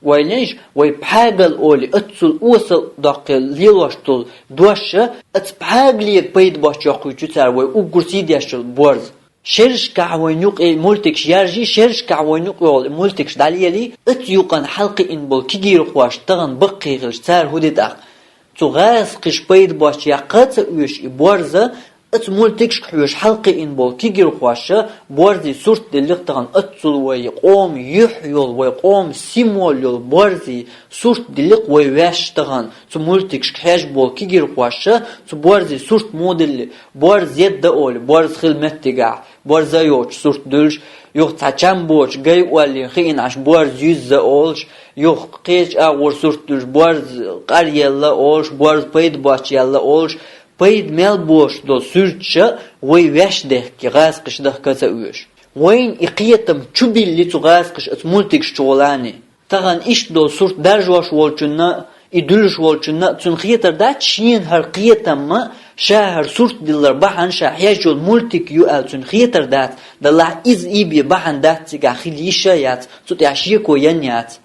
Вай леш, вай пхьагал олий, оццул осал доккхий лелош долу дош а, оцу пхьагалега пайда боцуш йоккхуьйту цара вай уггар сий деш йолу борз. Шерашкахь вайн юкъе мультикаш яржий, шерашкахь вайн юкъа йолу мультикаш дӀалелий, оцу юкъана хьалакхиъна болу кегийрхош тахана баккхий хилча, цара хӀун ди тӀаккха? Цу гӀазкхаша пайда боцуш яккха а ца оьшу и борз а, оцу мультикашка хьоьжуш хьалакхиъна болу кегийрхоша борзий сурт диллина-кх тахана, оццул вай къоман юьхь йолу, вай къоман символ йолу борзий сурт диллина-кх вай ваьш тахана, цу мультикашка хьежа болу кегийрхоша цу борзий сурт муха диллина, борз едда олий, борз хила меттигехь, борз а йоцуш сурт дуьллуш, юха цхьа чам боцуш, гай оллийна хиъна Ӏаш борз юьзза олуш, юха кхечу агӀор сурт дуьллуш, борз къаръелла олуш, борз пайда боцуш яьлла олуш, пайда мел боцуш долу суьрташ а вай ваьш дехкий, гӀазкхаша дахка а ца оьшу. Вайна и кхетам чу билли цу гӀазкхаша оцу мультикаш чу гӀуллакхе. Тахана иштта долу сурт даржош волчунна, и дуьллуш волчунна, цунна хетар дац, шена хӀара кхетам а, ша хӀара сурт диллар бахьана ша хьежа йолу мультик ю аьлла цунна хетар дац, делахь иза и бен бахьана дац, цигахь хила йиш а яц, цу тӀехь шеко ян яц.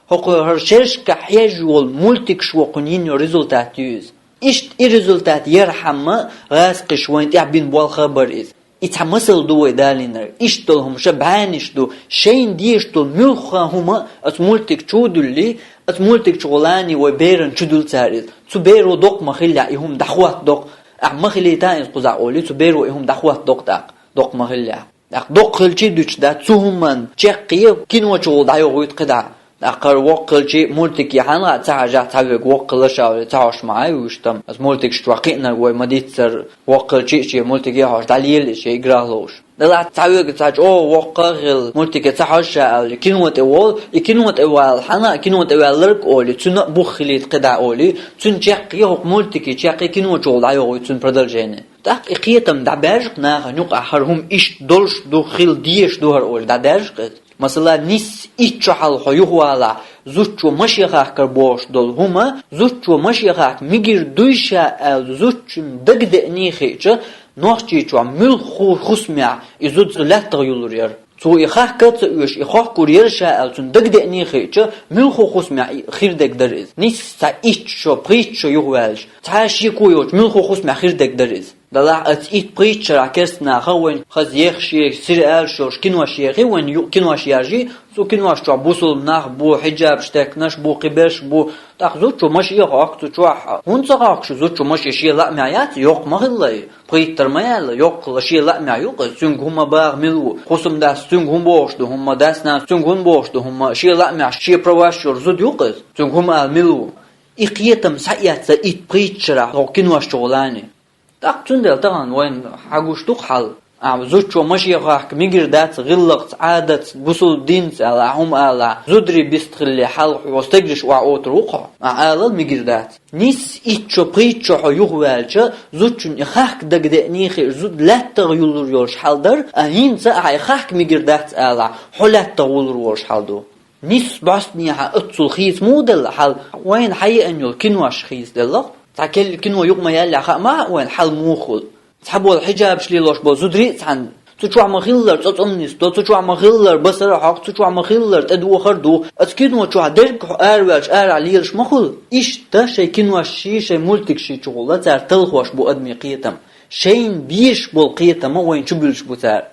ХӀокху хӀара шерашкахь хьежа йолу мультикаш воккхун йина йолу результат ю иза. Иштта и результат ярхьама гӀазкхаша вайна тӀехь бина болх а бара иза. И цхьа масал ду вай далийнарг. Иштта долу хӀума ша бӀаьнаш ду, шайна дезаш долу муьлхха хӀума оцу мультик чу а дуьллий, оцу мультик чу гӀуллакхе вай беран чу дуьллу цара иза. Цу беро доккха ма хиллехь, и хӀума дӀахӀоттадо-кх. Ахь ма хилийта иза кхузахь олий, цу беро и хӀума дӀахӀоттадо-кх тӀаккха, доккха ма хиллехь. ТӀаккха доккха хилчий дуьтуш дац, цу хӀуманна чекхъе кино чу гӀула дӀайохуьйту кхидӀа. ТӀаккха хӀара воккха хилчий мультике хьанна а ца хьажахь, цхьа верг воккха хилла ша олий, ца хьожуш ма Ӏай уьш там. Аса мультикаш чохь кхиънарг вай ма дийццара, воккха хилчий а шен мультике хьожуш дӀалелий шен играх ловуш. Делахь цхьа верг цхьа чӀогӀа воккха а хилла, мультике ца хьожуш ша олий, кино тӀе волу, и кино тӀе вала хьанна а, кино тӀе ваьлларг олий, цуьнан а бух хилийта кхидӀа олий, цуьнан чекхъе хӀокху мультике чекхъе кино чу гӀула дӀайохуьйту цуьнан продолжение. ТӀаккха и кхетам дӀабаьржа-кх нахана юкъахь, хӀара хӀума иштта долуш ду, хила дезаш ду хӀара олий, дӀабаьржа-кх иза. Масала, нисса итт шо хьалха хьо юхавалахь, зудчо машен хахкар бохуш долу хӀума, зудчо машен хахка мегар дуй ша аьлла, зудчун дагадеъний хиъча, Нохчийчохь муьлхха хӀусамехь и зуда лаьттах юллур яра. Цо и хахка ца оьшу, и хохкур яра ша аьлла, цунна дагадеъний хиъча, муьлхха хӀусамехь и хир дерг дара иза. Нийсса итт шо, пхийтта шо юхаваьлча, цхьа а шеко йоцуш, муьлхха хӀусамехь хир дерг дара иза. Делахь оцу итт-пхийтта шарахь керста наха вайн хаза еха шен сира аьлла шош кинош ехи, вайн юкъа кинош яржи, цу кинош чохь бусулба нах бу, хьиджабаш текхнарш бу, кхиберш бу, тӀаккха зудчо машен хохку цу чохь. ХӀунда ца хохку шу, зудчо машен шен лаамехь яц, йоккха ма хилла и. Пхийттара ма яьлла, йоккхала шен лаамехь ю-кх иза, цуьнга хӀума баха мила ву, хӀусамдас цуьнга хӀун бохуш ду хӀума, дас-нанас цуьнга хӀун бохуш ду хӀума, шен лаамехь шен праваш йолу зуда ю-кх иза, цуьнга хӀума ала мила ву. И кхетам схьаэцна итт-пхийтта шарахь хӀокху кинош чу гӀолани. ТӀаккха цундела тахана вайна хьагуш ду-кх хьал. Ахьа зудчо машен хахка мегар дац гӀиллакхца, Ӏадатца, бусулба динца аьлла, ахьа хӀума ала, зударий бист хилале хьалха хьо стегарш охьаоттур ву-кх хьо, ахьа алал мегар дац. Нийсса итт шо, пхийтта шо хьо юхаваьлча, зудчунна и хахка дагадеъний хиъча, зуда лаьттах юллур йолуш хьал дара, а хӀинца ахьа и хахка мегар дац ала, хьо лаьттах вуллур волуш хьал ду. Нийсса бӀостанехьа оццул хийца муха делла хьал, вайна хьаеана йолу кинош хийца делла-кх. Цхьа керла кино юкъа ма яьллехь хаа ма хаьа вайна хьал муха хуьлу. Цхьаболу хьиджабаш лелош болу зударий а цхьаьна, цу чохь ма-хиллара цӀоцкъам нисдо, цу чохь ма-хиллара басар а хьокху, цу чохь ма-хиллара тӀедохар а ду. Оцу кино чохь дерг хьо араваьлча арахь лелаш ма хуьлу. Иштта шайн киношший, шайн мультикшший чухула цара талхош бу адамийн кхетам. Шайна безаш болу кхетам а вайна чубуьллуш бу цара.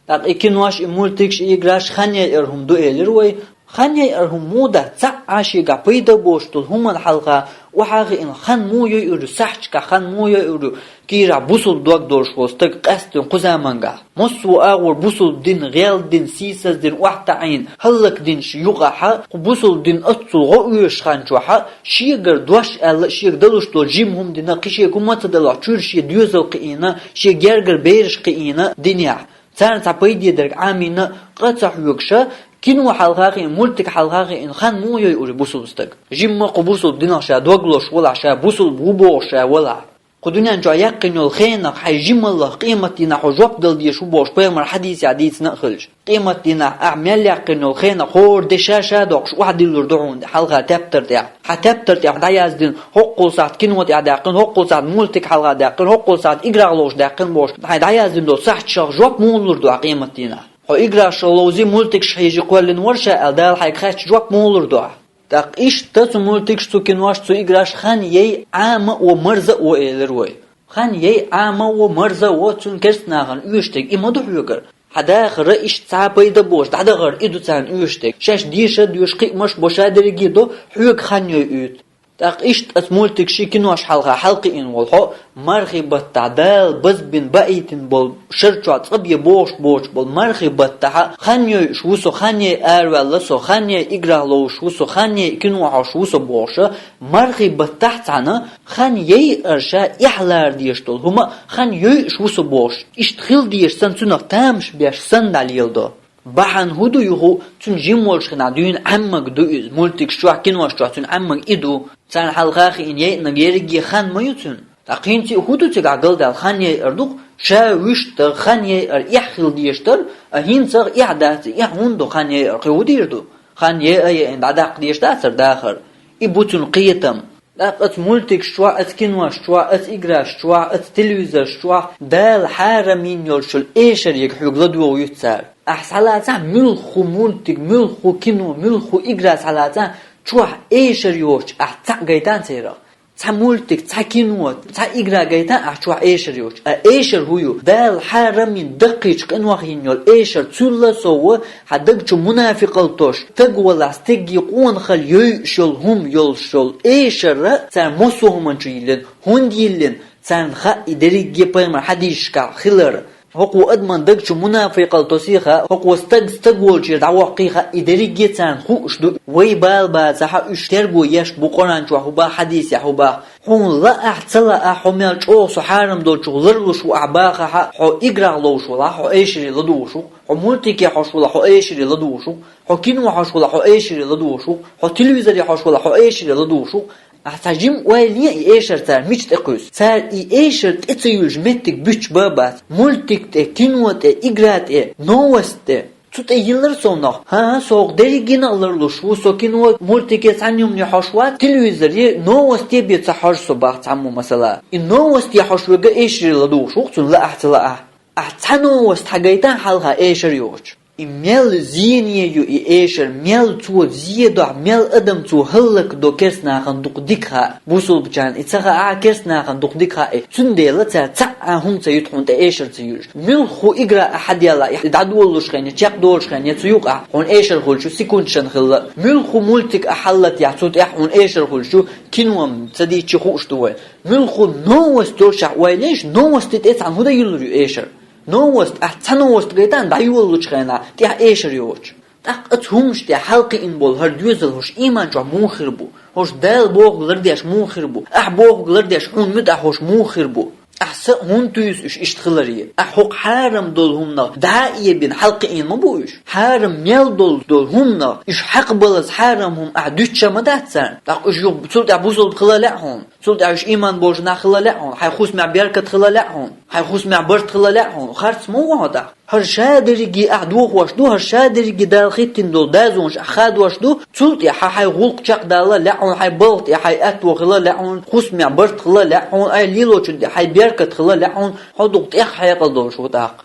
ТӀаккха и кинош, и мультикаш, и играш хан яйар хӀума ду элира вай. Хан яйар хӀума муха дац, цхьаъ а шегахь пайда боцуш долу хӀуманна хьалха охьа а хиъна, хан муха йойур ю, сахьташкахь хан муха йойур ю, кийрахь бусулба дог долуш волу стаг къаьсттина кху замангахь. Массо а агӀор бусулба дин гӀелдина, сийсаздина, охьатаӀийна, хӀаллакдинчу юкъахьа, кху бусулба дин оццул гӀо оьшуш хан чохьа, шегара дош аьлла, шега далуш долу жима хӀума дина, кхин шега хӀума ца далахь, чуьра шен доьзал кхиийна, шен гергара бераш кхиийна динехь. Царна цхьа пайде дерг Ӏамийна къа ца хьоьгуша, кино хьалха а хиъна, мультик хьалха а хиъна, хан муха йойур ю бусулба стаг? Жимма а кху бусулба динах ша дог лозуш валахь, ша бусулба ву бохуш ша валахь. Кху дуьнен чохь яьккхина йолу хенах хьайн жималлах къематдийнахь хьо жоп дала дезаш ву бохуш пайхамар хьадийсехь дийцина а хилча. Къематдийнахь ахь мел яьккхина йолу хенах хӀора де ша-ша доккхуш охьадиллур ду хьуна хьалха тептар тӀехь. Хьан тептар тӀехь дӀаяздина, хӀоккхул сахьт кино тӀехь даьккхина, хӀоккхул сахьт мультик хьалха даьккхина, хӀоккхул сахьт играх ловш даьккхина бохуш, хьайн дӀаяздина долу сахьташах жоп муха лур ду ахь къематдийнахь? Хьо играшах ловзий, мультикаш хьийжий кхоьллина вара ша аьлла, Дала хьайга хаьттича жоп муха лур ду ахь? ТӀаккха иштта цу мультикаш, цу кинош, цу играш хан яй Ӏама а во, марза а во элира вай. Хан яй Ӏама а во, марза а во, цуьнан керста нахана оьшург и ма ду хьоьгара. Хьан дахара иштта цхьа а пайда боцуш дӀадахар и ду царна оьшург. Шаьш деша а доьшу, кхиамаш а бо, ша дерриге а до, хьоьга хан йойуьйту. ТӀаккха иштта оцу мультикаший, кинош хьалха хьалакхиъна волу хьо, мархи баттахь Дала базбина, баийтина болу шар чохь цкъа бен бохуш боцуш болу мархи баттахьа, хан йойуш ву со, хан яй араваьлла со, хан яй играх ловуш ву со, хан яй кино хьош ву со бохуша, мархи баттахь цхьаьна хан яйар ша эхь лара дезаш долу хӀума а хан йойуш ву со бохуш, иштта хила дезаш санна, цунах тамаш беш санна дӀалеладо. Бахьана хӀун ду юха, цуьнан жима волчу хенахь дуьйна Ӏаммаг ду иза, мультикаш чохь, кинош чохь цуьнан Ӏаммаг и ду. Царна хьалха а хиъна яйъинарг ерриге хан ма ю цуьнан. Ткъа кхин цхьа хӀун ду цигахь галдаьлла хан яйар ду-кх, ша вуьшта хан яйар эхь хила дезаш дара, а хӀинца а эхь дац, эхь хӀунда ду хан яйар, кхин хӀун дийр ду? Хан яйа а яйна дӀадаккха дезаш дацара дахар. И бу цуьнан кхетам. ТӀаккха оцу мультикаш чохь, оцу кинош чохь, оцу играш чохь, оцу телевизорш чохь Дала хьарам йина йолчул эшар яга хьоьга ладогӀа юьту цара. Ахь схьалацахь муьлхху мультик, муьлхху кино, муьлхху игра схьалацахь, чохь эшар йоцуш ахь цхьаъ гайтан церах. Цхьа мультик, цхьа кино, цхьа игра гайтан ахь чохь эшар йоцуш. А эшар хӀун ю? Дала хьарам йина даккхийчу къинойх йина йолу эшар цуьлла а сов, хьан даг чу мунафикъал тосуш, стаг валахь, стеггий къонахалла йойуш йолу хӀума йолуш йолу эшарра цара массо а хӀуманчу йиллина. ХӀунда йиллина? Царна хаьа и дерриге пайхамар хьадийсашкахь хилар. ХӀокхо адаман даг чу мунафикъал тосий хаьа, хӀокхо стаг стаг волчуьра дӀавоккхий хаьа, и дерриге царна хууш ду. Вай бала бацахьа, уьш терго еш бу, Къуръан чохь хӀун боху, хьадийсехь хӀун боху. Хьуна лаахь, ца лаахь, хьо мел чӀогӀа со хьарам долчух ларлуш ву ахь бахахьа, хьо играх ловуш валахь, хьо эшаре ладугӀуш ву-кх, хьо мультике хьош валахь, хьо эшаре ладугӀуш ву-кх, хьо кино хьош валахь, хьо эшаре ладугӀуш ву-кх, хьо телевизоре хьош валахь, хьо эшаре ладугӀуш ву-кх. Ахь цхьа жима ойла е и эшар цара мича тӀекхуьссу? Цара и эшар тӀе ца юьллуш меттиг буьтуш бан а бац. Мультик тӀе, кино тӀе, игра тӀе, новость тӀе. Цу тӀе йиллар совнах. ХӀан-хӀа, со хӀокху дерригенах а ларлуш ву, со кино, мультике цхьана юмане хьош вац, телевизоре новосте бен ца хьожу со бах цхьаммо масала. И новосте хьош верг а эшаре ладугӀуш ву-кх цунна лаахь, ца лаахь. Ахь цхьа новость хьагайтахь хьалха эшар йоцуш. И мел зене ю и эшар, мел цо зе до, мел адам цо хӀаллакдо керстанахана дукха дика хаьа. Бусулбачарна и ца хаьа, керстанахана дукха дика хаьа. Цундела цар цхьа а хӀума ца юта хьона тӀе эшар ца юьллуш. Муьлхха игра а хьаделла, и дӀадолалуш хенна, чекхдолуш хенна, цу юкъа хьона эшар хуьлуш ю секундашна хилла. Муьлхха мультик а хьаллатаяхь, цу тӀехь хьона эшар хуьлуш ю, кино ца дийцча хууш ду вай. Муьлхха новость йолуш а вай леш, новости тӀе цхьана хӀун дан юьллур ю эшар? Новость, ахь цхьа новость гайтан дӀайолалучу хенахь, тӀехь эшар йоцуш. ТӀаккха оцу хӀуманаш тӀехь хьалакхиъна болу хӀара доьзал хӀорш ийман чохь муха хир бу? ХӀорш Дала бохург лардеш муха хир бу? Ахь бохург лардеш хьуна муьтӀахь хӀорш муха хир бу? Ахь са а хӀунда туьйсу уьш иштта хиларе? Ахь хӀокху хьарам долу хӀуманах дӀа а эбина хьалакхиъна ма бу уьш? Хьарам мел долу долу хӀуманах уьш хьакхабалаза хьарам хӀума ахь дуьтуш ма дац царна? ТӀаккха уьш юха цул тӀаьхьа бусулба хила лаьа хьуна? Цул тӀаьхьа уьш ийман болуш нах хила лаьа хьуна, хьайн хӀусамехь беркат хила лаьа хьуна, хьайн хӀусамехь барт хила лаьа хьуна, харц ма ву хьо тӀаккха. ХӀара шадерриге ахь дохош ду, хӀара шадерриге Дала хӀиттина долу дозанаш ахь хадош ду, цул тӀаьхьа хьайн гӀуллакх чекхдала лаьа хьуна, хьайн балха тӀе хьайн аьтто хила лаьа хьуна, хӀусамехь барт хила лаьа хьуна, ай лелочун тӀе хьайн беркат хила лаьа хьуна, хьо дукха тӀех хьекъал долуш ву тӀаккха.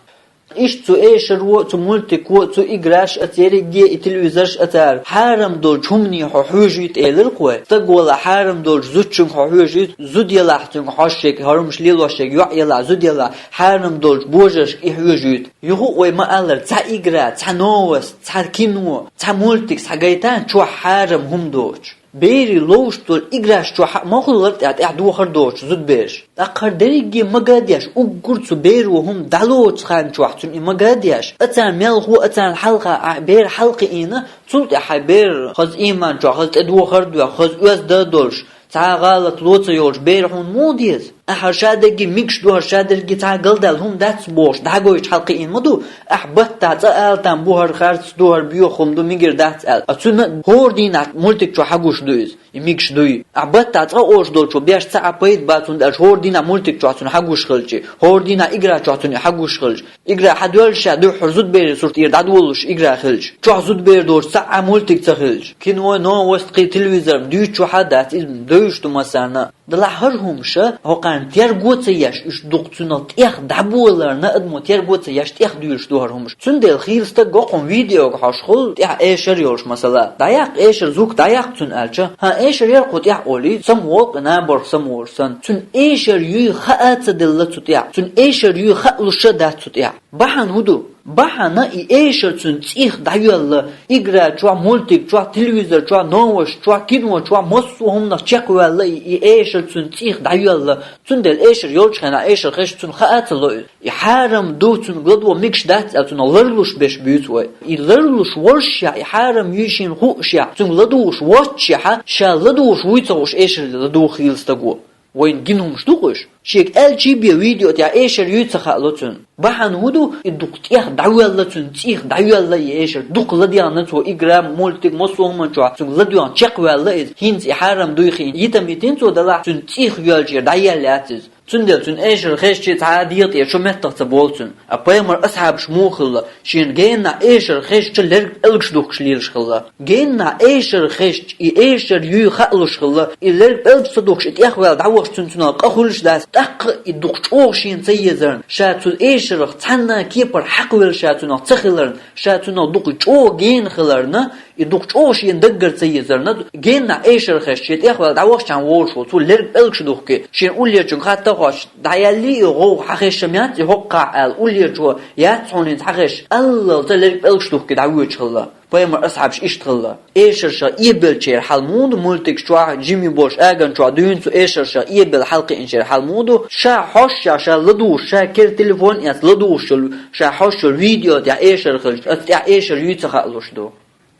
Иштта цу эшаро, цу мультико, цу играш а, церигге и телевизорш а цара хьарам долчу хӀумане хьо хьоьжуьйту элира-кх вай. Стаг валахь хьарам долчу зудчуьнга хьо хьоьжуьйту, зуда елахь цуьнга хьожуш ерг, хӀорамаш лелош ерг, йоӀ елахь, зуда елахь, хьарам долчу божаршка и хьоьжуьйту. Юха а вай ма-аллара, цхьа игра, цхьа новость, цхьа кино, цхьа мультик схьагайтан чохь хьарам хӀума доцуш. Берийн ловш долу играш чохь а ма хуьллура тӀехь, тӀехь дохар доцуш зудабераш. ТӀаккха хӀара дерриге мага а деш, уггар цу беро хӀума дӀалоцу хан чохь цунна и мага а деш, а царна мелхо, а царна хьалха ахь бер хьалакхиийна, цул тӀаьхьа хьайн бер хаза ийман чохь, хаза тӀедохар а доьху, хаза оьзда а долуш, цхьа а гӀалат ло ца йолуш бер хьуна муха деза? Ахь хӀара шадерриге мегаш ду, хӀара шадерриге цхьа а галдаьлла хӀума дац бохуш, дӀагойтуш хьалакхиийна ма ду, ахь баттахь цкъа а ала там бу, хӀара харц ду, хӀара боьха хӀума ду, мегар дац аьлла. А цунна хӀора дийнахь мультик чохь хьагуш ду иза. И мегаш дуй. Ахь баттахь цкъа олуш долчо беш цхьа а пайда бац, хӀунда аьлча хӀора дийнахь мультик чохь цунна хьагуш хилча, хӀора дийнахь игра чохь цунна и хьагуш хилча, игра хьадоьллуш ша дуьххьара зудаберийн сурт тӀера дӀадолалуш игра хилча, чохь зудабер доцуш цхьа а мультик ца хилча, кино, новость, кхин телевизор дуьйцуш чохь а дац, иза девзаш ду массарна а. Делахь хӀара хӀумаш хӀокхарна терго ца еш, уьш дукха цунах тӀех дӀаболарна, адамо терго ца еш, тӀех дуьйлуш ду хӀара хӀумаш. Цундела хийла стаг го кхунна видеога хьожуш хуьлу, тӀехь эшар йолуш масала. ДӀаяккха эшар, звук дӀаяккха цунна аьлча, хӀан, эшар яра кху тӀехь олий, самаволу кхин набарх самаволуш санна. Цунна эшар юй хаа ца делла цу тӀехь. Цунна эшар юй хаалуш а дац цу тӀехь. Бахьана хӀун ду? Бахьана и эшар цуьнан цӀийх дӀайоьлла, игра чохь, мультик чохь, телевизор чохь, новость чохь, кино чохь, массо а хӀуманах чекхваьлла и, и эшар цуьнан цӀийх дӀайоьлла. Цундела эшар йолчу хенахь эшар хезча цунна хаа ца ло иза. И хьарам ду, цунна ладогӀа мегаш дац аьлла, цунах ларлуш берш буьйцу вай. И ларлуш волушшехь, и хьарам юй шена хуъушехь, цуьнга ладугӀуш воццушехь, ша ладугӀуш вуй ца хууш эшар ладугӀу хийла стаго. Вайна гина хӀумаш ду-кх уьш. Шега аьлчий бен видео тӀехь эшар юй ца хаало цунна. Бахьана хӀун ду, и дукха тӀех дӀавоьлла цуьнан цӀийх, дӀавоьлла и эшар. Дукха ладегӀна цо игра, мультик, массо а хӀуман чохь цуьнга ладоьгӀна чекхваьлла иза. ХӀинца и хьарам дуй хиъна йитам йитина цо, делахь цуьнан цӀийх йоьллачуьра дӀаелла яц иза. Цундела цуьнан эшар хезча цхьа а дегӀа тӀера шо меттах ца болу цуьнан. А пайхамар асхьабаш муха хилла, шена геннахь эшар хезча лерг пӀелгаш духкуш лелаш хилла. Геннахь эшар хезча, и эшар юй хаалуш хилла, и лерг пӀелгаш ца духкуш, и тӀехваьлла дӀавахча цуьнан цунах къа хуьлуш дац, тӀаккха и дукха чӀогӀа шена ца езарна, ша цу эшарах цхьанна а кепара хьакхавелла ша цунах ца хиларна, ша цунах дукха чӀогӀа гена хиларна, и дукха чӀогӀа шена даггара ца езарна, геннахь эшар хезча, шен тӀехваьлла дӀавахча волуш волу, цо лерг пӀелгаш духкий, шен уллерчуьнга хатта хьош, дӀаеллий и гӀовгӀа хьан хезаш ма яц, и хӀоккхахь аьлла, уллерчо яц хьуна хӀинца хьан хезаш, аллалца лерг пӀелгаш духкий дӀавоьдуш хилла. Пайхамар асхьабаш иштта хилла. Эшаршах эбеллачеран хьал муха ду, мультикаш чохь, жима болуш аган чохь дуьйна цу эшаршах эбелла хьалакхиъначеран хьал муха ду, ша хьожуш, ша ладугӀуш, ша кера телефон эцна ладугӀуш йолу, ша хьожуш йолу видео тӀехь эшар хилча, оцу тӀехь эшар юй ца хаалуш ду.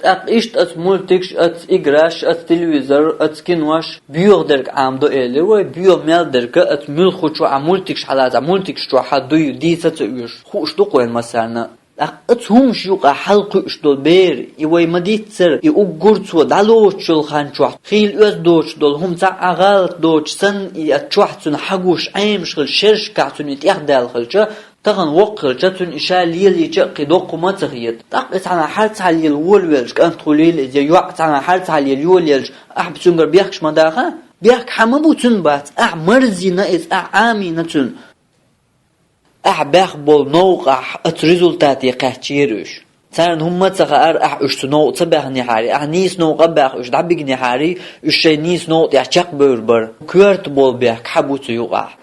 ТӀаккха иштта оцу мультикаш, оцу играш, оцу телевизор, оцу кинош боьха дерг Ӏамадо элира вай, боьха мел дерг оцу муьлххачу а мультикаш хьалаца, мультикаш чохь хьан дуй дийца а ца оьшу, хууш ду-кх вайна массарна. ТӀаккха оцу хӀуманаш юкъахь хьалакхуьуш долу бер, и вай ма-дийццара, и уггар цо дӀалоцуш йолу хан чохь, хийла оьзда доцуш долу хӀума цхьа а гӀалат доцуш санна, и оцу чохь цунна хьагуш, Ӏемаш хилча, шерашкахь цунна и тӀехдаьлла хилча, тахана воккха хилча, цунна и ша лелийча а кхин доккха хӀума а ца хета. ТӀаккха и цхьана хьарцхьа лела волавелча, кӀант хуьлийла иза, я йоӀ цхьана хьарцхьа лела йолаелча, ахьа цуьнгара бехкаш ма даха? Бехк хьан ма бу цуьнан бац, ахьа марзйина иза, ахьа Ӏамийна цуьнан. Ахьа баьхна болу новкъахь оцу результате кхаьчнера уьш. Царна хӀумма а ца хаара, ахь уьш цу новкъа ца баьхнехьара, ахь нийса новкъа а баьхна уьш дӀабигнехьара, уьш шайн нийса новкъа тӀехь чекхбевр бара. Коьрта болу бехк хьа бу цу юкъахь.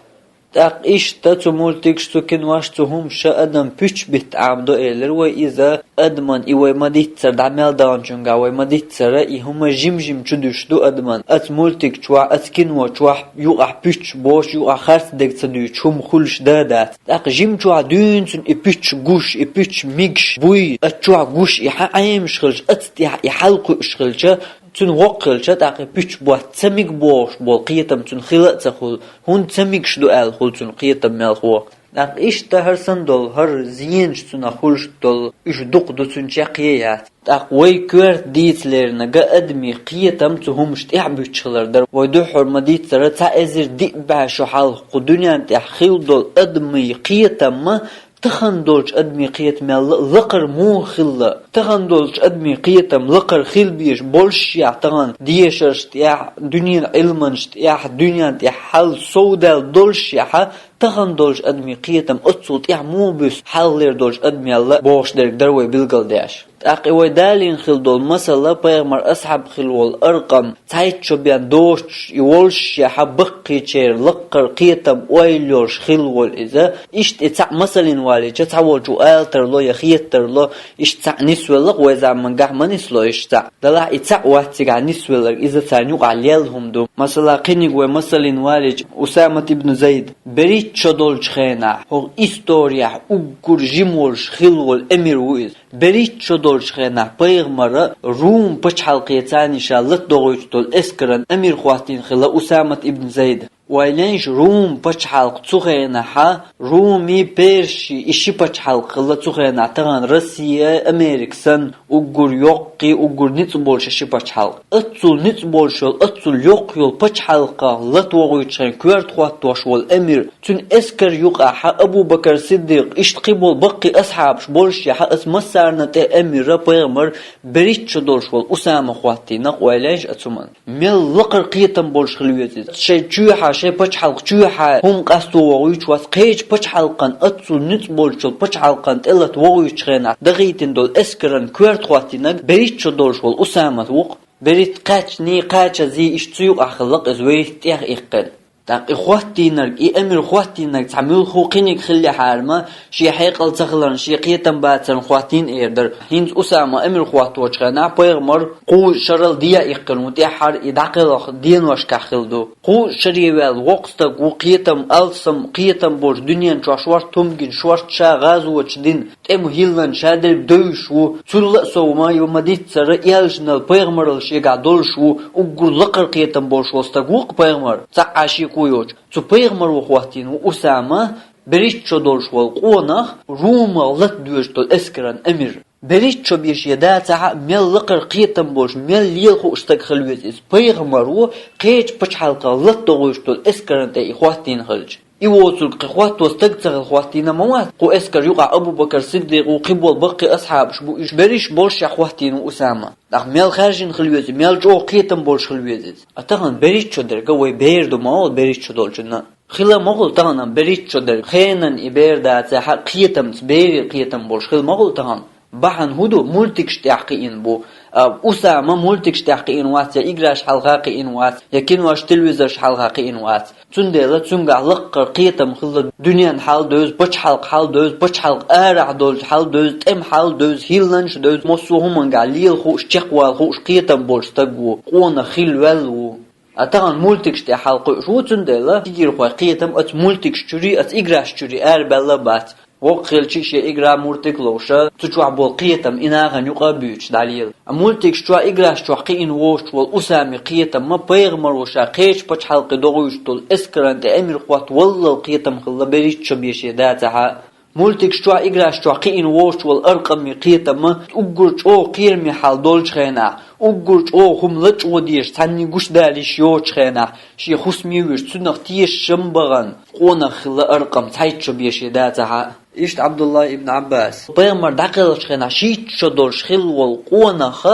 ТӀаккха иштта цу мультикаш, цу кинош, цу хӀумаша адам пуьчаш битта Ӏамадо элира вай иза, адаман и вай ма-дийццара, дӀа мел даханчуьнгахь вай ма-дийццара, и хӀума жим-жим чудуьсуш ду адаман. Оцу мультик чохь, оцу кино чохь юкъахь пуьчаш боцуш, юкъахь харцдерг ца дуьйцуш хӀума хуьлуш да а дац. ТӀаккха жим чохь дуьйна цунна и пуьчаш гуш, и пуьчаш мигаш буй, оцу чохь гуш и хьан Ӏемаш хилча, оцу тӀехь и хьал кхуьуш хилча, цуьнан воккха хилча, тӀаккха и пуьчаш ботта ца мига бохуш болу кхетам цуьнан хила а ца хуьлу, хӀунда ца мигаш ду аьлла хуьлу цуьнан кхетам мелхо. ТӀаккха иштта хӀара санна долу, хӀара зенаш цунах хуьлуш долу, уьш дукха ду, цуьнан чекхъе яц. ТӀаккха вай коьрта дийцарна ган адамийн кхетам цу хӀумаш тӀехь буьттуш хилар дара. Вай дуьххьара ма-дийццара, цхьа эзар диъ бӀе шо хьалха кху дуьненна тӀехь хилла долу адамийн кхетам ма тахана долчу адамийн кхетамел лакхара муха хилла. Тахана долчу адамийн кхетам лакхара хила безаш боллушехь, тахана дешаршна тӀехь, дуьненан Ӏилманашна тӀехь, дуьненна тӀехь хьал совдаьлла доллушехь, тахана долчу адамийн кхетам оццул тӀехь муха буьсу хьалхалера долчу адамел бохуш дерг дара вай билгалдеш. ТӀаккха и вай далийна хилла долу масала, пайхамаран асхьаб хилла волу Аркъам цхьайтта шо бен доцуш и воллушехь, баккхийчеран лакхара кхетам ойла йолуш хилла волу иза. Иштта и цхьаъ масална валийча, цхьаволчо ала тарло я хета тарло, иштта цхьаъ нисвелла-кх вай заманчохь, ма нисло иштта цхьаъ. Делахь и цхьаъ вац цигахь нисвелларг, иза царна юкъахь лелла хӀума ду. Масала, кхиниг вай масална валийча, Усамат ибн Зайд, берхӀитта шо долчу хенахь, хӀокху историяхь уггар жима волуш хилла волу эмир ву иза. БерхӀитта шо долчу хенахь пайхамара Рум пачхьалкхе царна ша латадогӀуьйтуш долу эскаран эмир хӀоттийна хилла Усамат ибн Зайд. Ойла йойша, Рум пачхьалкх цу хенахьа, Руми, Перши, и ши пачхьалкх хилла цу хенахь, тахана Россия, Америка санна, уггар йоккхий, уггар ницкъ болуш ши пачхьалкх. Оццул ницкъ болуш йолу, оццул йоккха йолу пачхьалкхах латавогӀуьйтуш хен коьрта хӀоттош волу эмир, цуьнан эскар юкъахьа Абу-Бакар Сиддикъ, иштта кхин болу баккхий асхьабаш боллушехьа, оцу массарна тӀе эмира пайхамара берхӀитта шо долуш волу Усама хӀоттийна-кх, ойла йойша оцу хӀуманна. Мел лакхара кхетам болуш хила веза иза. Шайн чоьхьа, шайн пачхьалкх чоьхьа хӀума къасто вогӀуьйтуш вац, кхечу пачхьалкхан, оццул ницкъ болчу пачхьалкхан тӀе лата вогӀуьйтучу хенахь дахийтина долу эскаран коьрта хӀоттийнарг берхӀитта шо долуш волу Усамат ву-кх. БерхӀитта кхаьчний, кхачазий, иштта цу юкъахь хилла-кх иза, берхӀитта тӀех иккхина. ТӀаккха и хӀоттийнарг, и эмир хӀоттийнарг цхьа муьлхха кхиниг хиллехьара ма, шен хьекъал ца хиларна, шен кхетам бацарна хӀоттийна эр дара. ХӀинца Усама эмир хӀотточу хенахь пайхамар кхузткъа шарал де а иккхина ву тӀаьххьара, и дӀакхелхина деношкахь хилла ду. Кхузткъа шаре ваьлла воккха стаг ву, кхетам, алсам кхетам болуш, дуьнен чохь шорта хӀума гина, шорта ша гӀазоташ дина, тӀеман хӀиллана шадерг девзаш ву, цул а сов ма ю ма-дийццара, аьллачунал пайхамаралла шегахь долуш ву, уггар лакхара кхетам болуш волу стаг ву-кх пайхамар, цхьа а шеко йоцуш. Цу пайхамаро хӀоттийна ву Усама, берхӀитта шо долуш волу къонах, Румах лата доьжуш долу эскаран эмир. БерхӀитта шо бен шен дацахьа, мел лакхара кхетам болуш, мел лела хууш стаг хила веза иза. Пайхамаро кхечу пачхьалкхах лата догӀуьйтуш долу эскаран тӀе и хӀоттийна хилча. И воцург кхин хӀотто стаг ца хилла хӀоттийна ма вац. Кху эскар юкъахь Абу-Бакар Сиддикъ ву, кхин болу баккхий асхьабаш бу, уьш берриш боллушехь хӀоттийна ву Усама. ТӀаккха мел хаьржина хила веза, мел чӀогӀа кхетам болуш хила веза иза. А тахана берхӀитта шо дерг вай бер ду ма олу, берхӀитта шо долчунна. Хила ма хуьлу тахана берхӀитта шо дерг. Хенан и бер дацахьа, кхетамца, берийн кхетам болуш хила ма хуьлу тахана. Бахьана хӀун ду, мультикаш тӀехь кхиъна бу. А, Усама мультикаш тӀехь кхиъна вац, я играш хьалха кхиъна вац, я кинош, телевизорш хьалха кхиъна вац. Цундела цуьнгахь лаккхара кхетам хилла, дуьненан хьал девза, пачхьалкхан хьал девза, пачхьалкхан арахь долчу хьал девза, тӀеман хьал девза, хӀилланаш девза, массо а хӀумангахь лела хууш, чекхвала хууш кхетам болчу стаг ву, къонах хилла ваьлла ву. А тахана мультикаш тӀехь хьалакхуьуш ву, цундела кегийрхойн кхетам оцу мультикаш чуьра, оцу играш чуьра арабаьлла а бац. Воккха хилча шен игра, мультик ловш, цу чохь болу кхетам и нахана юкъа а буьйцуш дӀалела. А мультикаш чохь, играш чохь кхиъна воцуш волу Усамин кхетам ма пайхамаро ша кхечу пачхьалкхе догӀуьйтуш долу эскаран тӀе эмир хӀотта валлал кхетам хилла берхӀитта шо бен шен дацахьа. Мультикаш чохь, играш чохь кхиъна воцуш волу Аркъамин кхетам ма уггар чӀогӀа кхераме хьал долчу хенахь, уггар чӀогӀа хӀума лачкъо дезаш, цхьанний гучудала йиш йоцучу хенахь, шен хӀусаме вуьйш, цунах тешаш ма бахана, къонах хилла Аркъам цхьайтта шо бен шен дацахьа. Иштта Ӏабдуллах ибн Ӏаббас, пайхамар дӀакхелхачу хенахь шийтта шо долуш хилла волу къонах,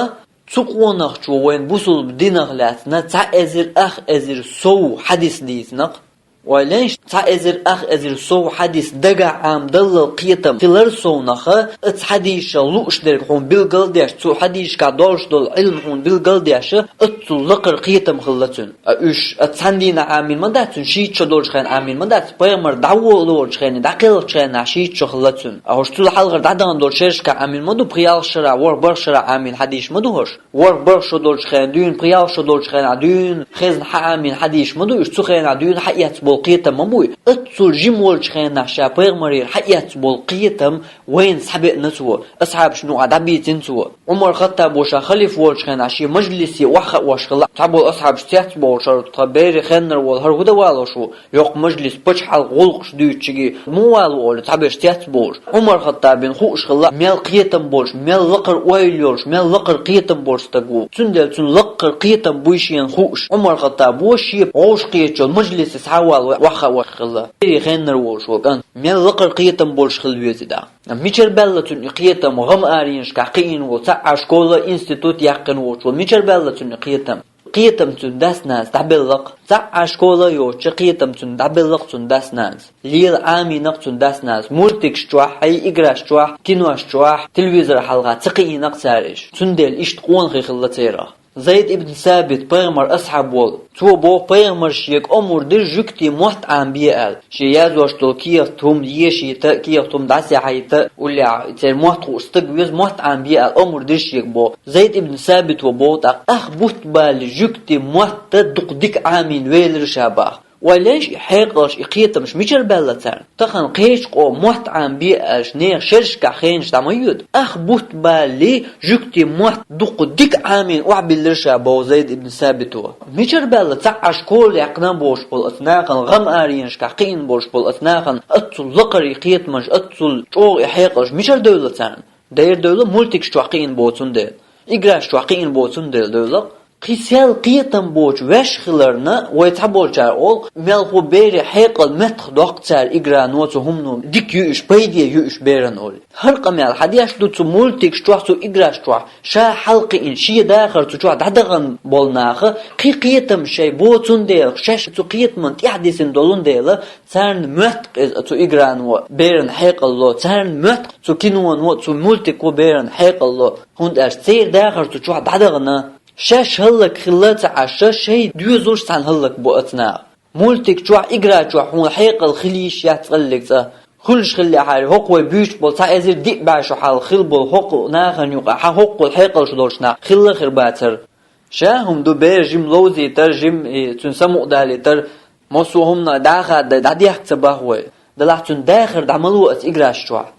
цу къонахчо вайн бусулба динах лаьцна цхьа эзар ах эзар сов хьадис дийцина-кх. Вай лайш, цхьа эзар, ах эзар сов хьадис дагахь Ӏамадаллал кхетам хилар совнаха, оцу хьадисах лууш дерг хьуна билгалдеш, цу хьадисашкахь долуш долу Ӏилма хьуна билгалдеш, оццул лакхара кхетам хилла цуьнан. А уьш оцу цхьана дийнахь Ӏамийна ма дац, цуьнан шийтта шо долчу хенахь Ӏамийна ма дац, пайхамар дӀаволалучу хенахь, дӀакхелхачу хенахь шийтта шо хилла цуьнан. А хӀорш цул хьалхара дӀадахана долчу шерашкахь Ӏамийна ма ду, пхи-ялх шарахь, ворхӀ-бархӀ шарахь Ӏамийна хьадисаш ма ду хӀорш. ВорхӀ-бархӀ шо долчу хенахь дуьйна, пхи-ялх шо долчу хенахь дуьйна, хезна хьан Ӏамийна хьадисаш ма ду, уьш цу хенахь дуьйна хьаэцна болу кхетам ма буй. Оццул жима волчу хенахь ша пайхамарера хьаэцна болу кхетам вайна схьабеъна цо, асхьабашна юкъахь дӀабийцина цо. Ӏумар-Хаттабо ша халифа волчу хенахь шен мажлисе охьахаош хилла, цхьаболу асхьабаш цецбовлуш, хӀара тхан бере хеннара волу хӀара хӀун дан валош ву? Йоккха мажлис, пачхьалкх гӀуллакхаш дуьйцучуьнга муха валаву олий, цхьаберш цецбовлуш. Ӏумар-Хаттабна хууш хилла, мел кхетам болуш, мел лакхара ойла йолуш, мел лакхара кхетам болуш стаг ву. Цундела цуьнан лакхара кхетам буй шена хууш, Ӏумар-Хаттабо шен вовшахкхетачу мажлисе схьавала охьахаош хилла. Бере хеннара волуш волу кӀант мел лакхара кхетам болуш хила веза дӀа. Мичара баьлла цуьнан и кхетам, гӀама аренашкахь кхиийна волу, цхьа а школа, институт яьккхина воцуш волу, мичара баьлла цуьнан и кхетам? Кхетам цуьнан дас-нанас дӀабелла-кх. Цхьа а школа а йоцуш, кхетам цуьнан дӀабелла-кх цуьнан дас-нанас. Лела Ӏамийна-кх цуьнан дас-нанас. Мультикаш чохь, хьайн играш чохь, кинош чохь, телевизор хьалха ца кхиийна-кх цара уьш. Цундела иштта къонахий хилла церах. Зайд ибн Сабит, пайхамаран асхьаб волу, цо боху, пайхамара шега омра дира жуьгтийн мотт Ӏамабе аьлла. Шен яздеш долу кехат хӀума ешийта, кехат хӀума дӀасаяхьийта, уллехь церан мотт хууш стаг веза, мотт Ӏамабе аьлла омра дира шега боху. Зайд ибн Сабито боху тӀаккха: «Ах бутт балале жуьгтийн мотт дукха дика Ӏамийна велира ша», – боху. Вай лайш, и хьекъалш, и кхетамаш мичара баьлла царна? Тахана кхечу къоман мотт Ӏамабе аьлча, нехан шерашкахь хенаш дӀа ма йоьду. Ах бутт балале жуьгтийн мотт дукха дика Ӏамийна охьабиллира ша, боху Зайд ибн Сабито. Мичара баьлла цхьа а школа яьккхина а бохуш болу оцу нахана, гӀама аренашкахь кхиийна болуш болу оцу нахана оццул лакхара и кхетамаш, оццул чӀогӀа и хьекъалш мичара девлла царна? Дера девлла, мультикаш чохь кхиийна боху цундела. Играш чохь кхиийна боху цундела девлла. Кхин сел кхетам боцуш ваьш хиларна, вай цхьаболчара олу, мелхо берийн хьекъал меттахдоккху цара играно, цу хӀумано, дика ю уьш, пайде ю уьш берана олий. ХӀара къамел хьан деш ду цу мультикаш чохь, цу играш чохь? Ша хьалакхиийна, шен дахар цу чохь дӀадахана болу наха кхин кхетам шайн бо цундела, шаьш цу кхетамна тӀаьхьадисина долун дела, царна моьтту иза цу играно берана хьекъал ло, царна моьтту цу киноно, цу мультико берана хьекъал ло, хӀунда аьлча церан дахар цу чохь дӀадахана. Шаьш хӀаллак хилла а ца Ӏаш, шайн доьзалш цхьаьна хӀаллак бо оцу наха. Мультик чохь, игра чохь хьуна хьекъал хила йиш яц цкъа а, цкъа. Хуьлуш хиллехьара, хӀокху вай буьйцуш болу цхьа эзар диъ бӀе шо хьалха хилла болу хӀокху нахана юкъахь хьан хӀокхул хьекъалш долуш нах хилла а хир бацара. Ша хӀума ду бер жима ловзийтар, жима и цуьнан самукъадалийтар, массо а хӀуманах дӀа а хаддай, дӀадехка ца боху вай. Делахь цуьнан дахар дӀа ма ло оцу играш чохь.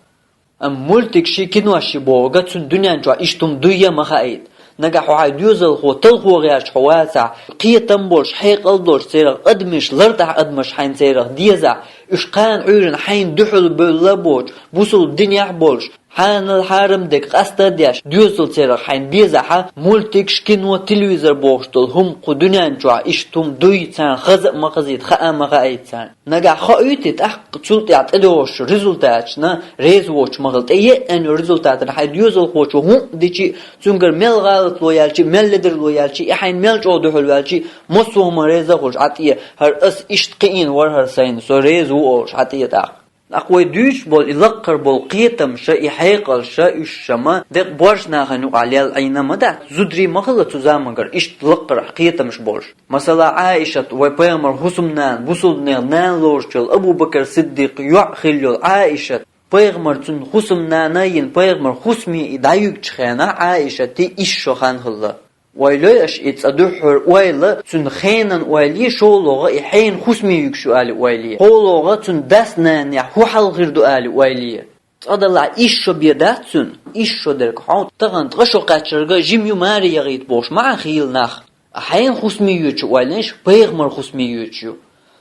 Амма мультикаши киноши бохург цуьнан дуьнен чохь иштта хӀума дуй а ма хаийта. Нагахь хьо хьайн доьзалхо талхо гӀерташ хьо вацахь, кхетам болуш, хьекъал долуш церах адамаш лартӀахь, адамаш хьайна церах дезахь, уьш кхана Ӏуьйранна хьайна дуьхьал бевлла а боцуш, бусалба динехь а болуш, хьанал-хьарам дерг къаста а деш, доьзал церах хьайна безахь, мультикаш, кино, телевизор бохуш долу хӀума кху дуьнен чохь иштта хӀума дуй, царна хаза а ма хазийта, хаа а ма хаийта царна. Нагахь хоуьйту, тӀаккха цул тӀаьхьа тӀедогӀучу результаташна реза воцуш ма хила. ТӀееана йолу результатана хьайн доьзалхочо хӀун а дичи, цуьнгара мел гӀалатло яьлчи, мел ледарло яьлчи, и хьайна мел чӀогӀа дуьхьал ваьлчи, массо а хӀума реза а хуьлуш, хьан тӀе, хӀара ас иштта кхиийна вара хӀара сайна, со реза ву олуш, хьан тӀе тӀаккха. ТӀаккха вай дуьйцуш болу и лакхара болу кхетамаша, и хьекъалша, уьш ша ма декъа боьрша нахана юкъахь лелла Ӏийна ма дац, зударий ма хилла цу заманчохь иштта лакхара кхетамаш болуш. Масала, Ӏаишат, вай пайхамаран хӀусамнана, бусалбанех нана лоруш йолу Абу-Бакр Сиддикъан йоӀ хилла йолу Ӏаишат, пайхамар цуьнан хӀусамнана а йина, пайхамаран хӀусаме и дӀаюьгучу хенахь Ӏаишатан исс шо хан хилла. Вай лой аша и цкъа дуьххьара ойла, цуьнан хенан ойла, шолгӀа и хьенан хӀусаме юьгуш ю алий ойла, шолгӀа цуьнан дас-нанехь хӀун хьал хир ду алий ойла. Цкъа делахь исс шо бен дац цуьнан, исс шо дерг хьо, тахана ткъа шо кхаьчнарг жима ю, маре яхийта бохуш ма Ӏа хийла нах. Хьенан хӀусаме йоьдуш ю ойла, пайхамаран хӀусаме йоьдуш ю.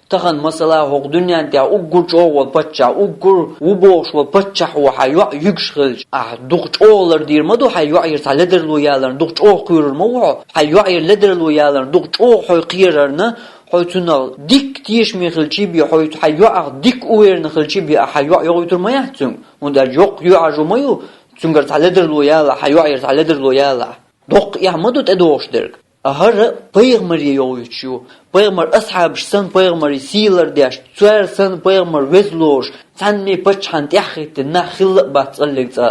Тахана, масала, хӀокху дуьнен тӀехь уггар чӀогӀа волу паччахь, уггар ву бохуш волу паччахьо хьан йоӀ юьгуш хилча, ахь дукха чӀогӀа лардийр ма ду хьайн йоӀера цхьа ледарла яларна, духу чӀогӀа кхуьйрур ма ву хьо, хьайн йоӀера ледарла яларна, духу чӀогӀа хьо кхерарна, хьо цунах дикка тешаме хилчий бен, хьо хьайн йоӀах дикка уверенно хилчий бен, ахь хьан йоӀ йохуьйтур ма яц цуьнга, хӀунда аьлча йоккха йоӀ хьажо ма ю, цуьнгара цхьа ледарла яла, хьайн йоӀера цхьа ледарла яла. Доккха эхь ма ду тӀедогӀуш дерг. А хӀара пайхамаре йохуьйтуш ю. Пайхамар асхьабаш санна пайхамаре сий лардеш, цара санна пайхамар веза лоруш, цхьанне паччахьан тӀаьхьахӀиттина нах хилла а бац цӀаллиг цӀа.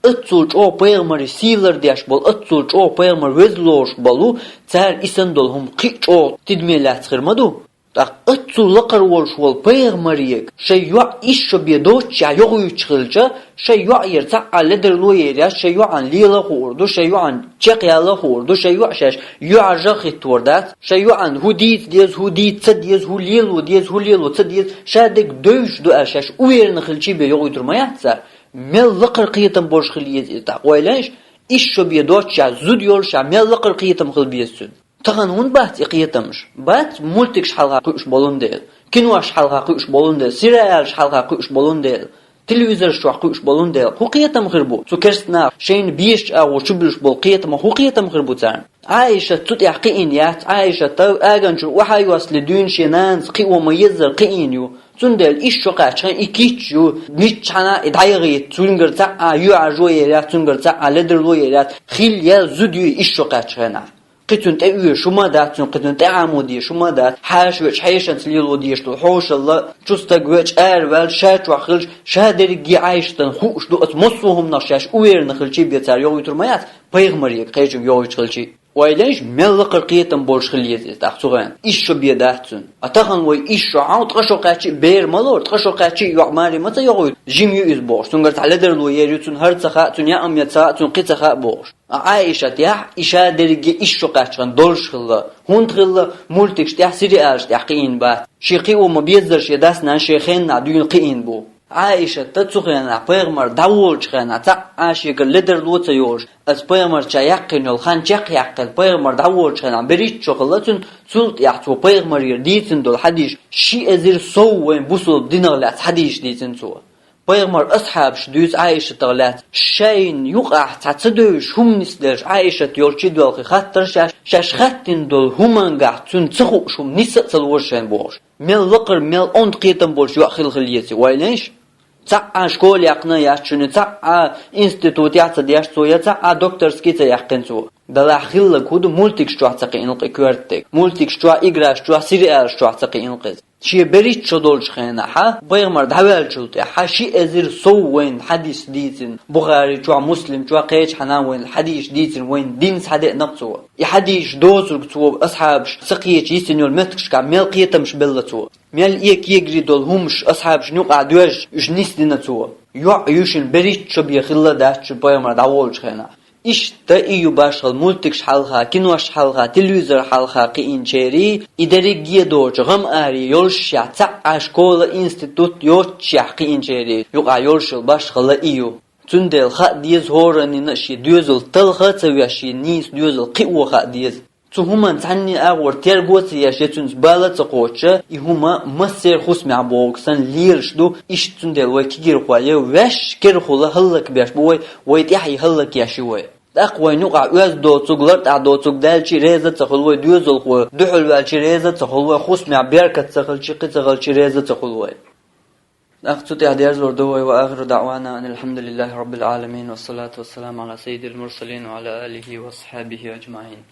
Аццул чӀогӀа пайхамаре сий лардеш болу, аццул чӀогӀа пайхамар веза лоруш болу, цара и санна долу хӀума кхин а чӀогӀа тидаме лаьцна хир ма ду. ТӀаккха аццул лакхара волуш волу пайхамаре шайн йоӀ исс шо бен доццушехь йохуьйтуш хилча, шайн йоӀера цхьаъ а ледарло а яр яц, шайн йоӀана лела а хуур ду, шайн йоӀана чекхъяла а хуур ду, шайн йоӀ шаьш юьхьӀаьржа а хӀиттор дац, шайн йоӀана хӀун дийца деза, хӀун дийца ца деза, хӀун лело деза, хӀун лело ца деза, ша дерг девзаш ду аьлла шаьш уверенно хилчий бен йохуьйтур ма яц цара. Мел лакхара кхетам болуш хила еза иза тӀаккха, ойла йиш, исс шо бен доццушехь зуда йолушехь мел лакхара кхетам хила беза цуьнан. Тахана хӀунда бац и кхетамаш? Бац, мультикаш хьалха кхуьуш болун дела, кинош хьалха кхуьуш болун дела, сериалаш хьалха кхуьуш болун дела, телевизораш чохь кхуьуш болун дела. ХӀун кхетам хир бу? Цу керста наха шайна безачу агӀор чубуьлуш болу кхетамах хӀун кхетам хир бу царна? Ӏайшат цу тӀехь кхиийна яц, Ӏайшат аганчуьра охьа а йоссале дуьйна шен нанас кхио ма-еззара кхиийна ю. Цундела исс шо кхаьччхьана и кийча ю, миччахьана а и дӀаяхийта, цуьнгара цхьаъ а юьхьӀаьржо а яр яц, цуьнгара цхьаъ а ледарло а яр яц, хилла ял зуда ю исс шо кхаьччхьана. Кхин цунна тӀе оьшу ма дац, цунна кхин цунна тӀе Ӏамо деша ма дац, хьаша вечу хьешанца лело дезаш долу хьошалла, чу стаг вечу араваьлла, ша чохь хилча, ша дерриге Ӏайшатан хууш ду, оцу массо а хӀуманах шаьш уверенно хилчий бен цара йохуьйтур ма яц, пайхамаре кхечуьнга йохуьйтуш хилчий. Ойла йиш, мел лакхара кхетам болуш хила еза иза тӀаккха цу хенахь. Исс шо бен дац цуьнан. А тахана вай исс шо хьал, ткъа шо кхаьччи а бер ма ло, ткъа шо кхаьччи а йоӀ маре ма ца йохуьйту, жима ю иза бохуш, цуьнгара цхьа ледарло яр ю, цунна хӀара ца хаьа, цунна яа ма ца хаьа, цунна кхин ца хаьа бохуш. А Ӏайшат яхь, и ша дерриге исс шо кхаьччхьана долуш хилла. ХӀунда хилла? Мультикаш тӀехь, сериалаш тӀехь кхиийна бац. Шен кхио ма-беззара шен дас-нанас шен хеннахь дуьйна кхиийна бу. Ӏайшатта цу хенахь пайхамар дӀаволучу хенахь цхьаъ а шегара ледарло а ца йолуш, аса пайхамарча яьккхина йолу хан чекхъяьккхина, пайхамар дӀаволучу хенахь берхӀитта шо хилла цуьнан, цул тӀаьхьа цо пайхамарера дийцина долу хьадисаш, ши эзар сов вайн бусалба динах лаьцна хьадисаш дийцина цо. Пайхамар асхьабаш дуьйцу Ӏайшатах лаьцна, шайна юкъахь цхьа ца девзаш хӀума нисделча Ӏайшат йолчу доьлхий хаттар шаьш, шаьш хаьттина долу хӀумангахь цуьнан ца хууш хӀума нисса а ца лора шайна бохуш. Мел лакхара, мел онда кхетам болуш йоӀ хила хила еза, ойла йиш. Цхьаъ а школа яьккхина а яц шуна, цхьаъ а институт яц а деш цо, я цхьаъ а докторский ца яьккхина цо. Делахь хилларг хӀун ду, мультикаш чохь ца кхиийна кхин коьртаниг. Мультикаш чохь, играш чохь, сериалаш чохь ца кхиийна кхин иза. Шен берхӀитта шо долчу хенахь, пайхамар дӀаваьллачул тӀаьхьа, ши эзар сов вайна хьадис дийцина, Бухари чохь, Муслим чохь, кхечу хьанан вайна хьадисаш дийцина, вайна дин схьадеана-кх цо. И хьадисаш доцург цо асхьабаш ца кхетча йисина йолу меттигашкахь мел кхетамаш белла цо. Мел эка егарий долу хӀумаш асхьабашна юкъахь доьжча, уьш нисдина цо. ЙоӀ ю шуна берхӀитта шо бен хилла дац шуна пайхамар дӀаволучу хенахь. Иштта и ю башхалла мультикаш хьалха, кинош хьалха, телевизор хьалха кхиийначерий, и дерриге а доцу гӀам-аре йолушшехь, цхьаъ а школа, институт йоццушехь кхиийначерий юкъахь йолуш йолу башхалла и ю. Цундела хаа деза хӀораннина а шен доьзал талха а ца веш, шен нийса доьзал кхио хаа деза. Цу хӀуманна цхьанне а агӀор терго а ца еш, я цуьнца бала а ца кхочуш, и хӀума массеран хӀусамехь бохург санна лелаш ду, иштта цундела вай кегийрхой я ваьш керахула хӀаллакбеш бу вай, вай тӀаьхье хӀаллакъеш ю вай. ТӀаккха вайна юкъахь оьзда доцург, лартӀахь доцург даьлча а реза а ца хуьлу вай, доьзалхо дуьхьал ваьлча а реза а ца хуьлу вай, хӀусамехь беркат ца хилча, кхин ца хилча а реза а ца хуьлу вай. ТӀаккха цу тӀехь дерзор ду вай: وآخر دعوانا أن الحمد لله رب العالمين، والصلاة والسلام على سيد المرسلين وعلى آله وأصحابه أجمعين.